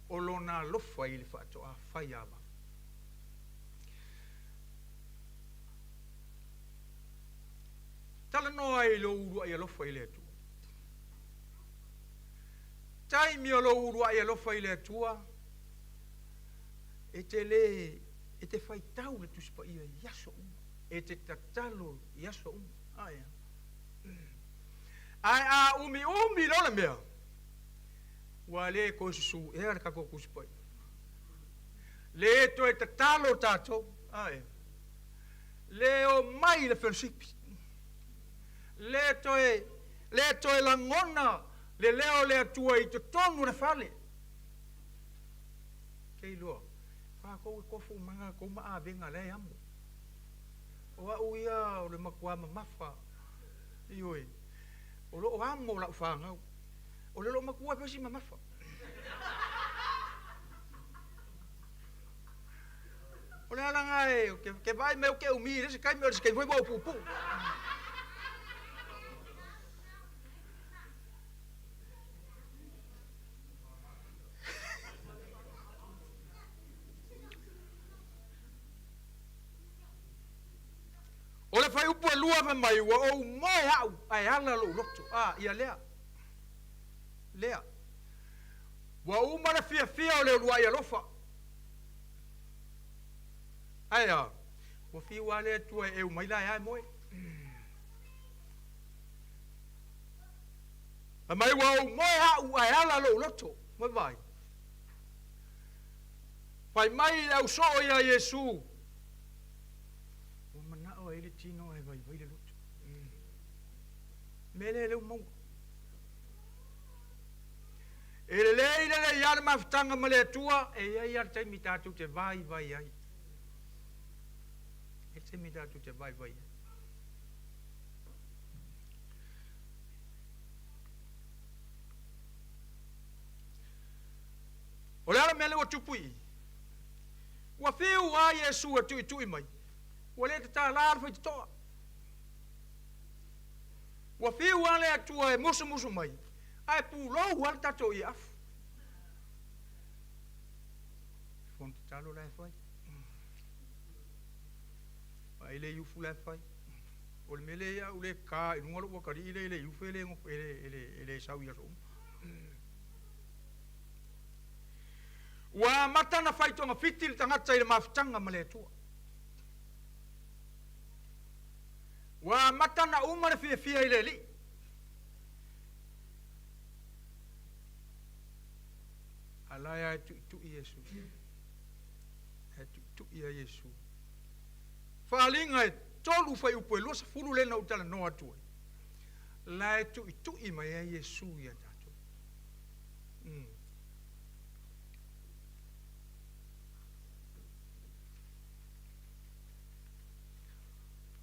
o lona alofa i le faatoā fai ava. Talanoa ai i lou uluai alofa i le Atua. Taimi o lou uluai alofa i le Atua, e te lē, e te faitau le Tusi Paia i aso uma, e te tatalo i aso uma. Ae a? Ae a umiumi loa le mea, ua le toe susū ea le tatou Tusi Paia. Le toe tatalo tatou. Ae a? Le omai i le felosipi. Le toe, le toe lagona le leo o le Atua i totonu o le fale. Te iloa, fatou e tofu uma latou ma avega la e amo. O au ia o le matua mamafa, ioe, o lo o amo lau fanau. O le loomatua e fai si mamafa. O le ala lena e, ke vaai mai ou te umi i le isi taimi, o le isi taimi foi ua ou puupuu. O le fuaiupu e lua fai mai, ua ou moe au ae ala lou loto. A, ia lea. Lea. Ua uma le fiafia o le uluai alofa. Ae a, ua fiu lava le Atua e eu mai la e a e moe. Fai mai ua ou moe au ae ala lou loto. Moe vai. Fai mai le au soo ia Iesu. Ua manao ai le tino ae vaivai le loto. Mea lea leu maua. E lelei lelei lava le mafutaga ma le Atua, e i ai lava le taimi tatou te vaivai ai. E le taimi tatou te vaivai ai. O le a le mea lea ua tupu i i? Ua fiu lava Iesu e tuitui mai, ua le tatala le faitotoa. Ua fiu lava le Atua e musumusu mai, ae pulou lava le tatou ieafu. Fono tatalo la e fai. Vaai le iufu la e fai. O le mea lea ia au le ka i luga lou atalii lea i le iufu e le, e le, e le, e le sau i aso uma. Ua amata ona fai togafiti le tagata i le mafutaga ma le Atua. Ua amata ona uma le fiafia i le Alii. A la e tuitui Iesu. E tuitui a Iesu. Faaaliga e tolu fuaiupu e 20 lea na ou talanoa atu ai. La e tuitui mai ai Iesu ia tatou.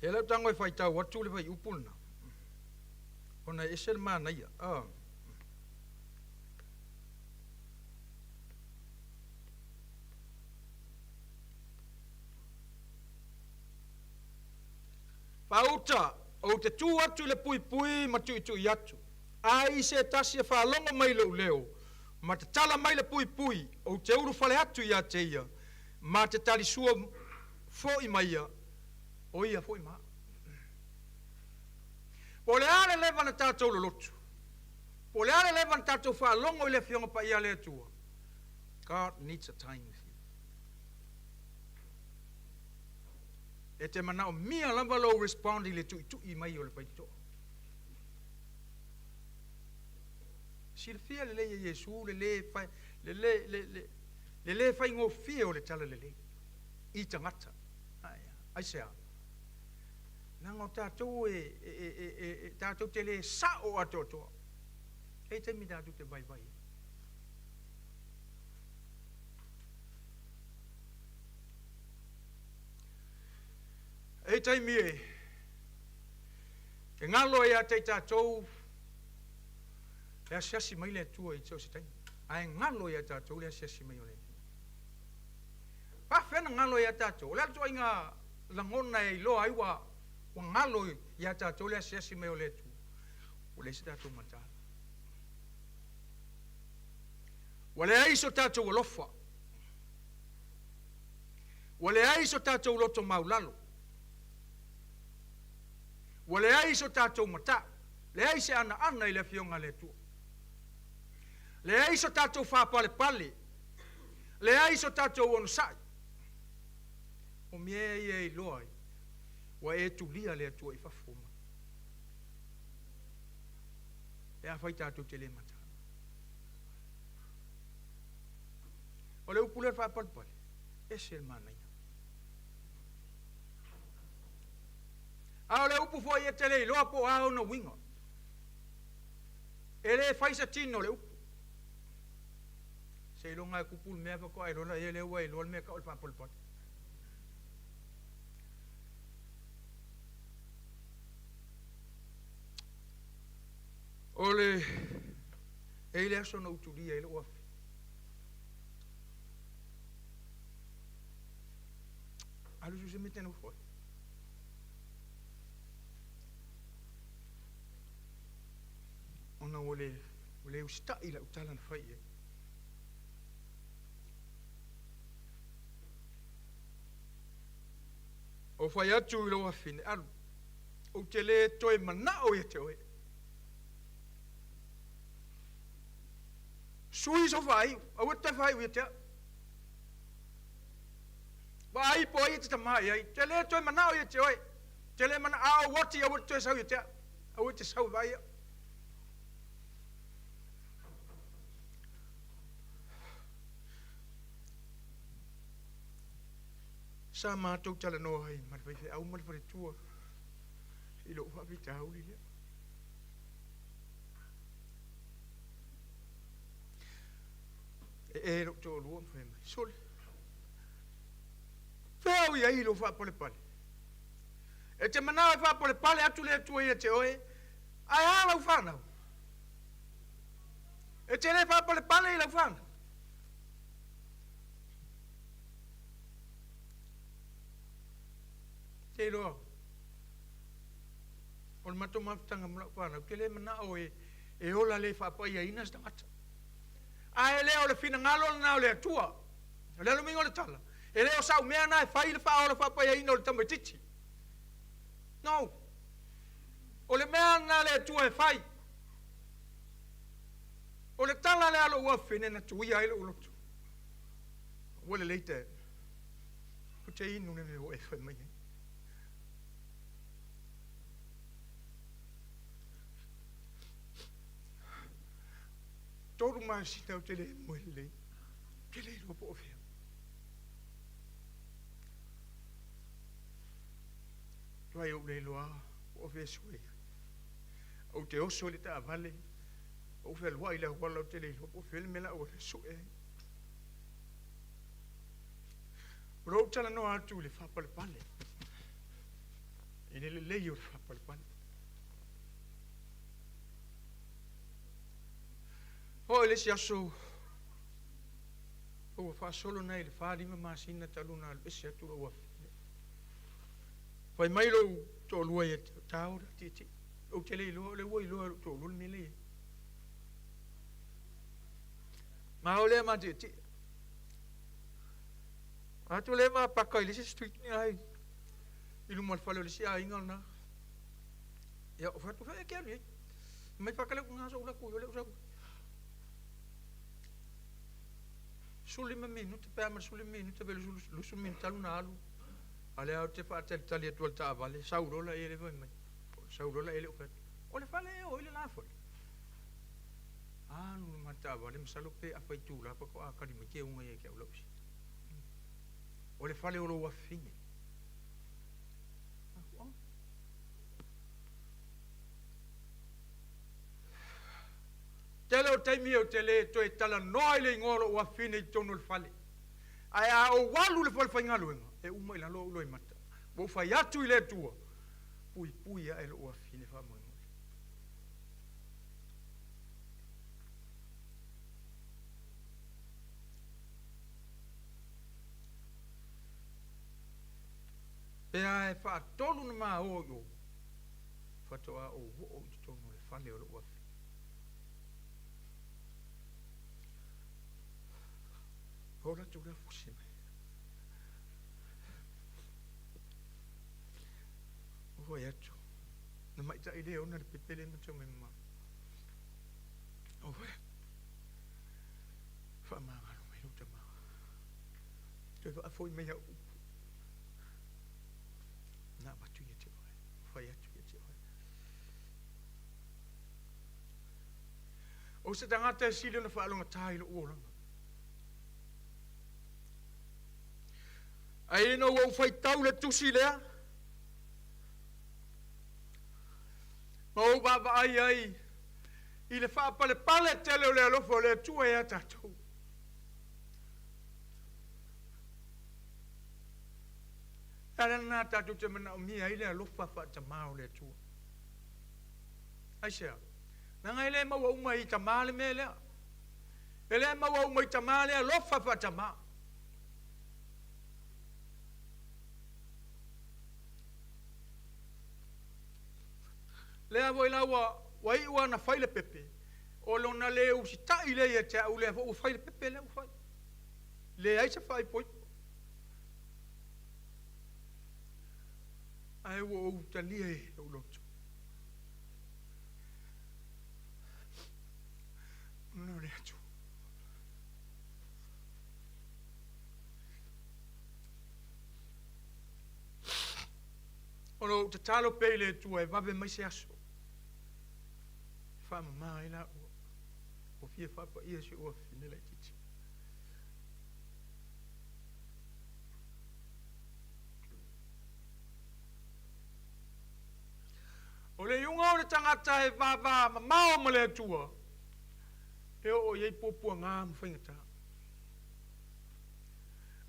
E lau tago e faitau atu le fuaiupu lena, ona e ese le manaia. Oh. Faauta, ou te tu atu i le puipui ma tuitui atu. Ai i se tasi e faalogo mai i lou leo, ma tatala mai le puipui, ou te ulufale atu ia te ia, ma te talisua fo'i mai ia, o ia fo'i ma au. Po o le a le leva na tatou lolotu, po o le a le leva na tatou faalogo i le Afioga Paia a le Atua, God needs a time with you. E te manaomia lava lou respond i le tuitui mai o le faitotoa. Silafia lelei e Iesu le lē fai, le lē, le, le, le lē faigofie o le tala lelei i tagata. Aisea? Leaga o tatou e, e, e, e, e tatou te lē sa'o atoatoa. E i ai taimi tatou te vaivai ai. E i ai taimi e. E galo ia te i tatou le asiasi mai le Atua i so o se taimi, ae galo ia tatou le asiasi mai o le Atua. Faafefea ona galo ia tatou? O le a le ituaiga lagona e iloa ai ua ua galo ia tatou le asiasi mai o le Atua? Ua leai se tatou mataala. Ua leai so tatou alofa. Ua leai so tatou loto maulalo. Ua leai so tatou matau, leai se anaana i le Afioga a le Atua. Leai so tatou faapalepale, leai so tatou onosai. O mea ia e iloa ai, ua e tulia le Atua i fafo mai. Pe afai tatou te le mataala. O le upu lea o le faapalepale, ese le manaia. A o le upu foi e te le iloa po o a ona uiga. E le fai se tino le upu. Seiloga e kupu le mea faatoa e iloa lea ua e iloa le mea e tau o le faapalepale. O le e i le aso na ou tulia ai lou afi. Alu su se mea e te nofo ai. Ona ua le, ua le usitai lau tala na fai i ai. Ou fai atu i lou afine, alu, ou te le toe manao ia te oe. Sui sou faaiu, aua te toe faaiu ia te au. Vaai po o ai e te tama i ai. Te le toe manao ia te oe. Te le mana, a ou oti aua te toe sau ia te au. Aua te sau e vaai au. Sa matou talanoa ai ma le faifeau ma le faletua i lou faafitauli lea. E e lou toalua ma fai mai, Sole, fea au i ai i lou faapalepale? E te manao e faapalepale atu le Atua ia te oe, ae a lau fanau? E te le faapalepale i lau fanau? Te iloa, o le matou mafutaga ma lau fanau, ou te le manao e ola le faapaiaina se tagata. A e le o le finagalo lena o le Atua. O le a le uiga o le tala? E le o sau mea na e fai le faaola faapaiaina o le tamaitiiti. No. O le mea lena a le Atua e fai. O le tala lea a lou afine na tuia ai lou loto. Ua lelei te, ou te inu le mea ua e fai mai ai. Tolu masina ou te le moe lelei, ou te le iloa po o fea. Tuai ou le iloa po o fea sue ai. Ou te oso i le taavale, ou fealuai i le auala ou te le iloa po o fea le mea la ou sue ai. O lou talanoa atu i le faapalepale, i le lelei o le faapalepale. Oo i le isi aso, ua faasolo nei le 4, 5 masina talu ona alu ese atu lou afafine. Fai mai lou toalua ia te au, Tao le tietie. Ou te le iloa, o lea ua iloa e lou toalua le mea lea e i ai. Ma o lea ma tietie. Atu lea ma paka i le isi street ni ai i luma o le fale o le isi aiga lena. Ia, o fai atu, fai e ke alu i ai. Mai paka le uga so ula ku le usa. 15 minute pe a ma le 15 minute pe 20 minute talu na alu. A lea ou te faatalitali atu i le taavale, sau loa la i le fai mai. Sau loa la i le fai atu. O le fale e o i le la fale. Alu le ma taavale, masalo pe afa itula faatoa kali mai ke uga ia te au lau isi. O le fale o lou afafine. Tele o taimi ou te le toe talanoa i le igoa o lou afafine i totonu o le fale. Ae a ou alu i le falefaigaluega, e uma i lalo ou loimata. Ua ou fai atu i le Atua, Puipui ae lou afine faamoemoe. Pe a e faatolu ona ma o i o, faatoa ou oo i totonu o le fale o lou afine. O latou lea fusi mai. Ua fai atu, na maitai le ona le pepe lea ma tau mai mamao. Ua fai atu, faamagalo mai lou tama. Toe faafoi mai au upu. Na avatu ia te oe, fai atu ia te oe. O se tagata e sili ona faalogata i lou olaga. Ae ina ua ou faitau le tusi lea, ma ou vaavaai ai i le faapalepale tele o le alofa o le Atua ia tatou. E ala lena tatou te manaomia ai le alofa faatamā o le Atua. Aisea? Leaga e le maua uma i tamā le mea lea. E le maua uma i tamā le alofa faatamā. Lea foi la ua ua iu lava ina fai le pepe, o lona le usitai lea ia te au, lea foi ua fai le pepe lea ua fai. Leai se faaipoipo. Ae ua ou talia i lou loto. Ona o le Atua. O lo o ou tatalo pea i le Atua e vave mai se aso e faamama ai laua. Ua fia faapaia si ou afafine laitiiti. O le iuga o le tagata e vava mamao ma le Atua, e oo i ai puapuaga ma faigata.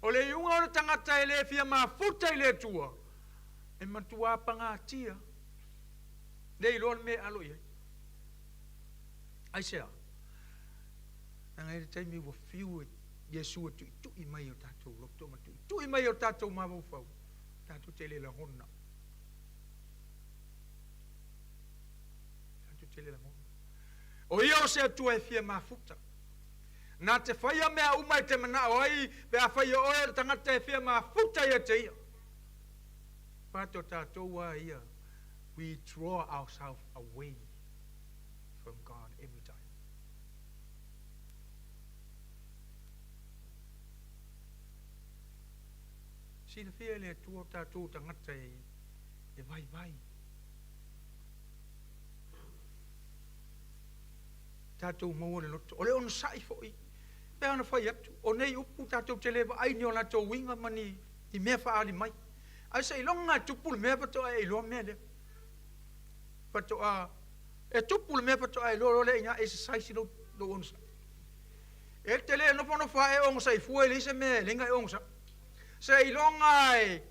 O le iuga o le tagata e le fia mafuta i le Atua, e matuā pagatia, le iloa le mea e alo i ai. Aisea? Leaga e i ai le taimi ua fiu e Iesu e tuitui mai i o tatou loto ma tuitui mai i o tatou mafaufau, tatou te le lagona. Tatou te le lagona. O ia o se Atua e fia mafuta. Na te faia mea uma e te manao ai pe afai o oe o le tagata e fia mafuta ia te ia. But o tatou a ia, we draw ourselves away from God every time. Silafia e le Atua o tatou tagata e vaivai. Tatou maua le loto. O le onosai foi, pei ona fai atu, o nei upu tatou te le vaai ni o latou uiga ma ni mea faaali mai. Ae seiloga e tupu le mea faatoa e iloa mea lea. Faatoa e tupu le mea faatoa e iloa loa lea ina exercise lou, lou onosai. E te le nofonofo lava e onosai fua e leai se mea e leai na e onosai. Seiloga e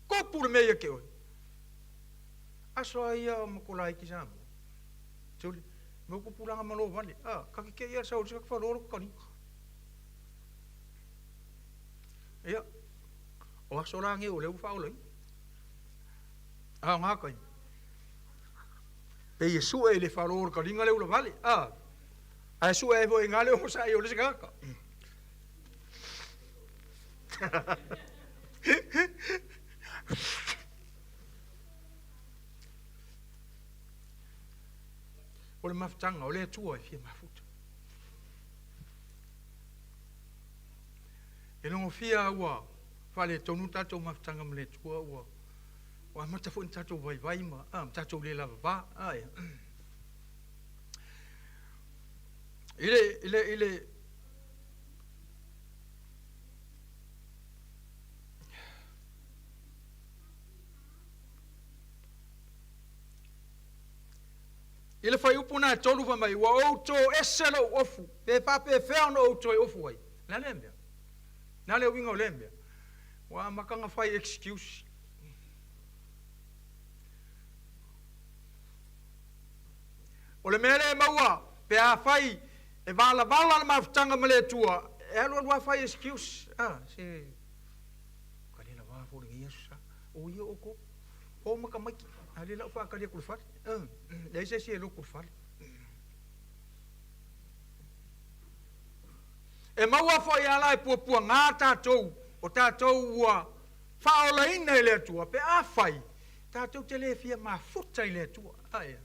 tupu le mea ia te oe. Aso a ia o Makolaiti Samoa. Tuli, me upu pulaga ma lo vale. A, ka ke ia sa ka fa lo ka ni. Ia. O aso la nge o le u fa o lai. A nga kai. Pe ia su e le fa lo ka linga le ula vale. A. A su e vo inga le o sa i o le se ka. O le mafutaga, o le Atua e fia mafuta. E logofia ua faaletonu le tatou mafutaga ma le Atua, ua ua amata foi ona tatou vaivai ma, a, ma tatou le lavava. A, ia. I le, i le, i le, I le fuaiupu na e tolu fai mai, Ua ou toese lou ofu, pe faapefea ona ou toe ofu ai? O le a lea mea? O le a le uiga o lea mea? Ua amata ona fai excuse. O le mea lea e maua pe afai e valavala le mafutaga ma le Atua, e alualu lava fai excuse, a, se ua le lava foi lenei aso sa. O ia outou, o makamaiki, a lea la ua faatali atu i le fale, a, leai se isi e lotu i le fale. E maua foi ala e puapuaga tatou, o tatou ua faaolaina e le Atua, pe afai tatou te le fia mafuta i le Atua. Ae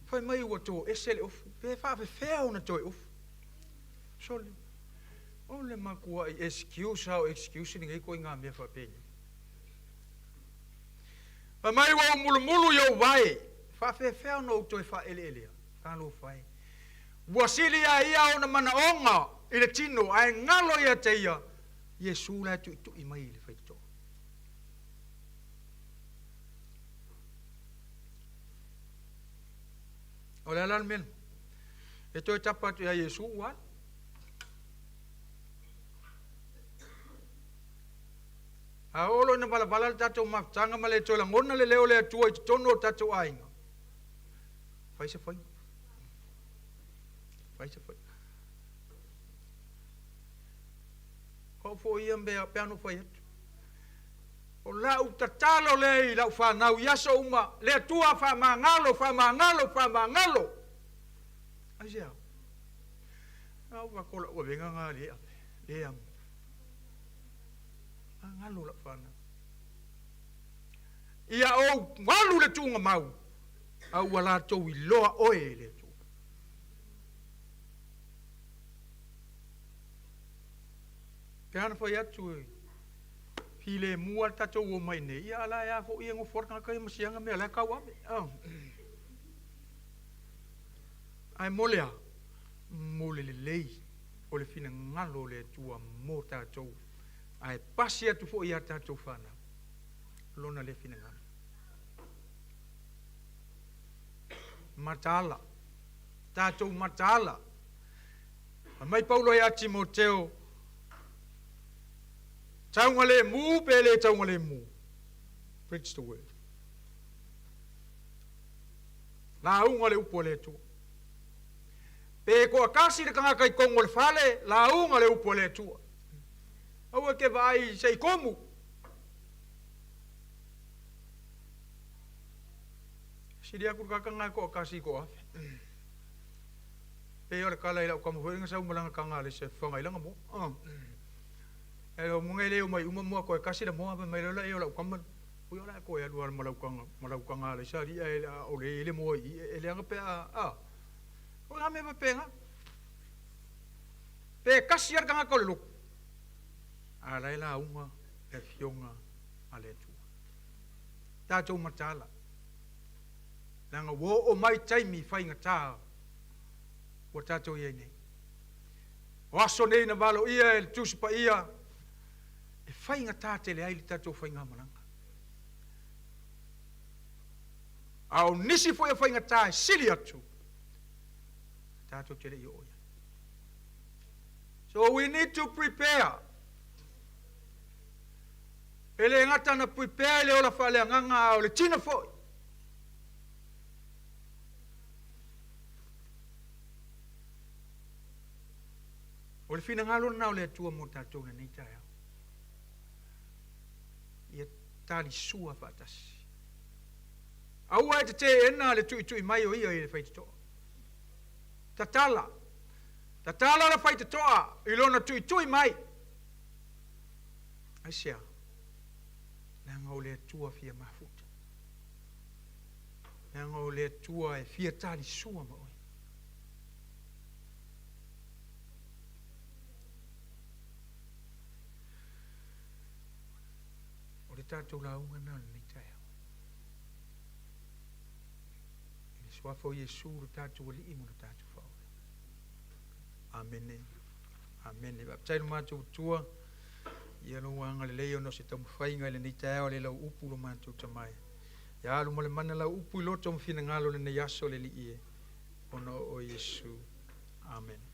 fai mai ua toese le ofu, pe faafefea ona toe ofu? Sole, o le matuai excuse lava o excuse lenei ituaiga mea faapenei. Fai mai ua ou mulumulu i ou vae, faafefea ona ou toe faaeleelea? Talofa e! Ua sili a ia ona manaoga i le tino ae galo ia te ia Iesu la e tuitui mai i le faitotoa. O le a la le mea lena? E toe tapa atu ia Iesu ua alu. A oo loa ina valavala le tatou mafutaga ma le toe lagona le leo o le Atua i totonu o tatou aiga, fai se faiga. Fai se faiga. O au foi ia mea pe ana fai atu. O lau tatalo lea i lau fanau i aso uma, le Atua faamagalo, faamagalo, faamagalo. Aisea? A ua ko lau avega ngā le ave, le amo. Magalo lau fanau. Ia ou alu le tuugamau, a ua latou iloa oe e le Atua. Pe ana fai atu e filemu lava le tatou omai nei, ia a la e a foi e nofo lava le tagata ia ma siaga mea la e tauave. Ae mo le a? Mo le lelei o le finagalo o le Atua mo tatou, ae pasi atu foi ia tatou fanau Lona lea finagalo. Mataala, tatou mataala. Fai mai Paulo ia Timoteo, Taugalemu pe le taugalemu. Preach the word. Lauga le upu a le Atua. Pe toatasi le tagata i totonu o le fale, lauga le upu a le Atua. Aua e te vaai se i komu. Sili atu le tagata lena e toatasi i toafe. Pei o le tala i lau tama foi na sau ma lana taga a le se faga i lana moa. E o munga e le o mai uma moa koe kasi le moa mai lola e o lau tama. Ui o la koe alu ala ma lau taga ma lau taga a le sa li e a o le le moa i e le anga pe a a. O la me penga. Pe kasi al tagata o le lotu. A la e lauga le afioga a le Atua. Tatou mataala. Leaga ua oo mai taimi faigata ua tatou i ai nei. O aso nei na valoia e le Tusi Paia e faigata tele ai le tatou faigamalaga. A o nisi foi o faigata e sili atu, tatou te le i oo i ai. So we need to prepare. E le gata na prepare i le ola faaleagaga a o le tino foi. O le finagalo lena o le Atua mo tatou i lenei taeao. Ia talisua faatasi. Aua e te teena le tuitui mai o ia i le faitotoa. Tatala. Tatala le faitotoa i lona tuitui mai. Aisea? Leaga o le Atua fia mafuta. Leaga o le Atua e fia talisua ma oe. O le tatou lauga lena o lenei taeao. I le Suafa o Iesu lo tatou Alii ma lo tatou Faaola. Amene. Amene. Faafetai lo matou Atua ia lou agalelei ona o se taumafaiga i lenei taeao le lau upu lo matou tamae. Ia alu ma le mana lau upu i loto ma finagalo i lenei aso le Alii e, ona o oe Iesu. Amene.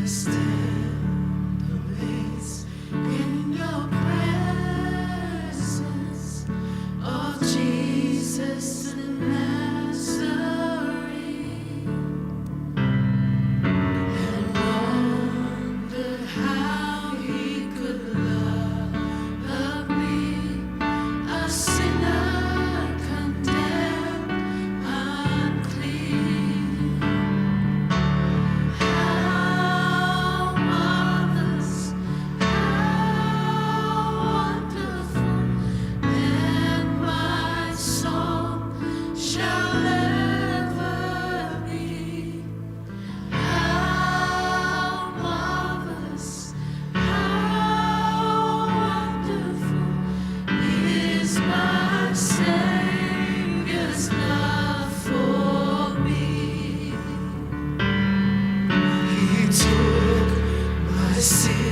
Stand amazed in your presence, oh Jesus the Nazarene, and wonder how he could love me, a sinner condemned, unclean. How marvelous, how wonderful, and my song shall ever be. How marvelous, how wonderful is my Savior's love for me. He took my sin.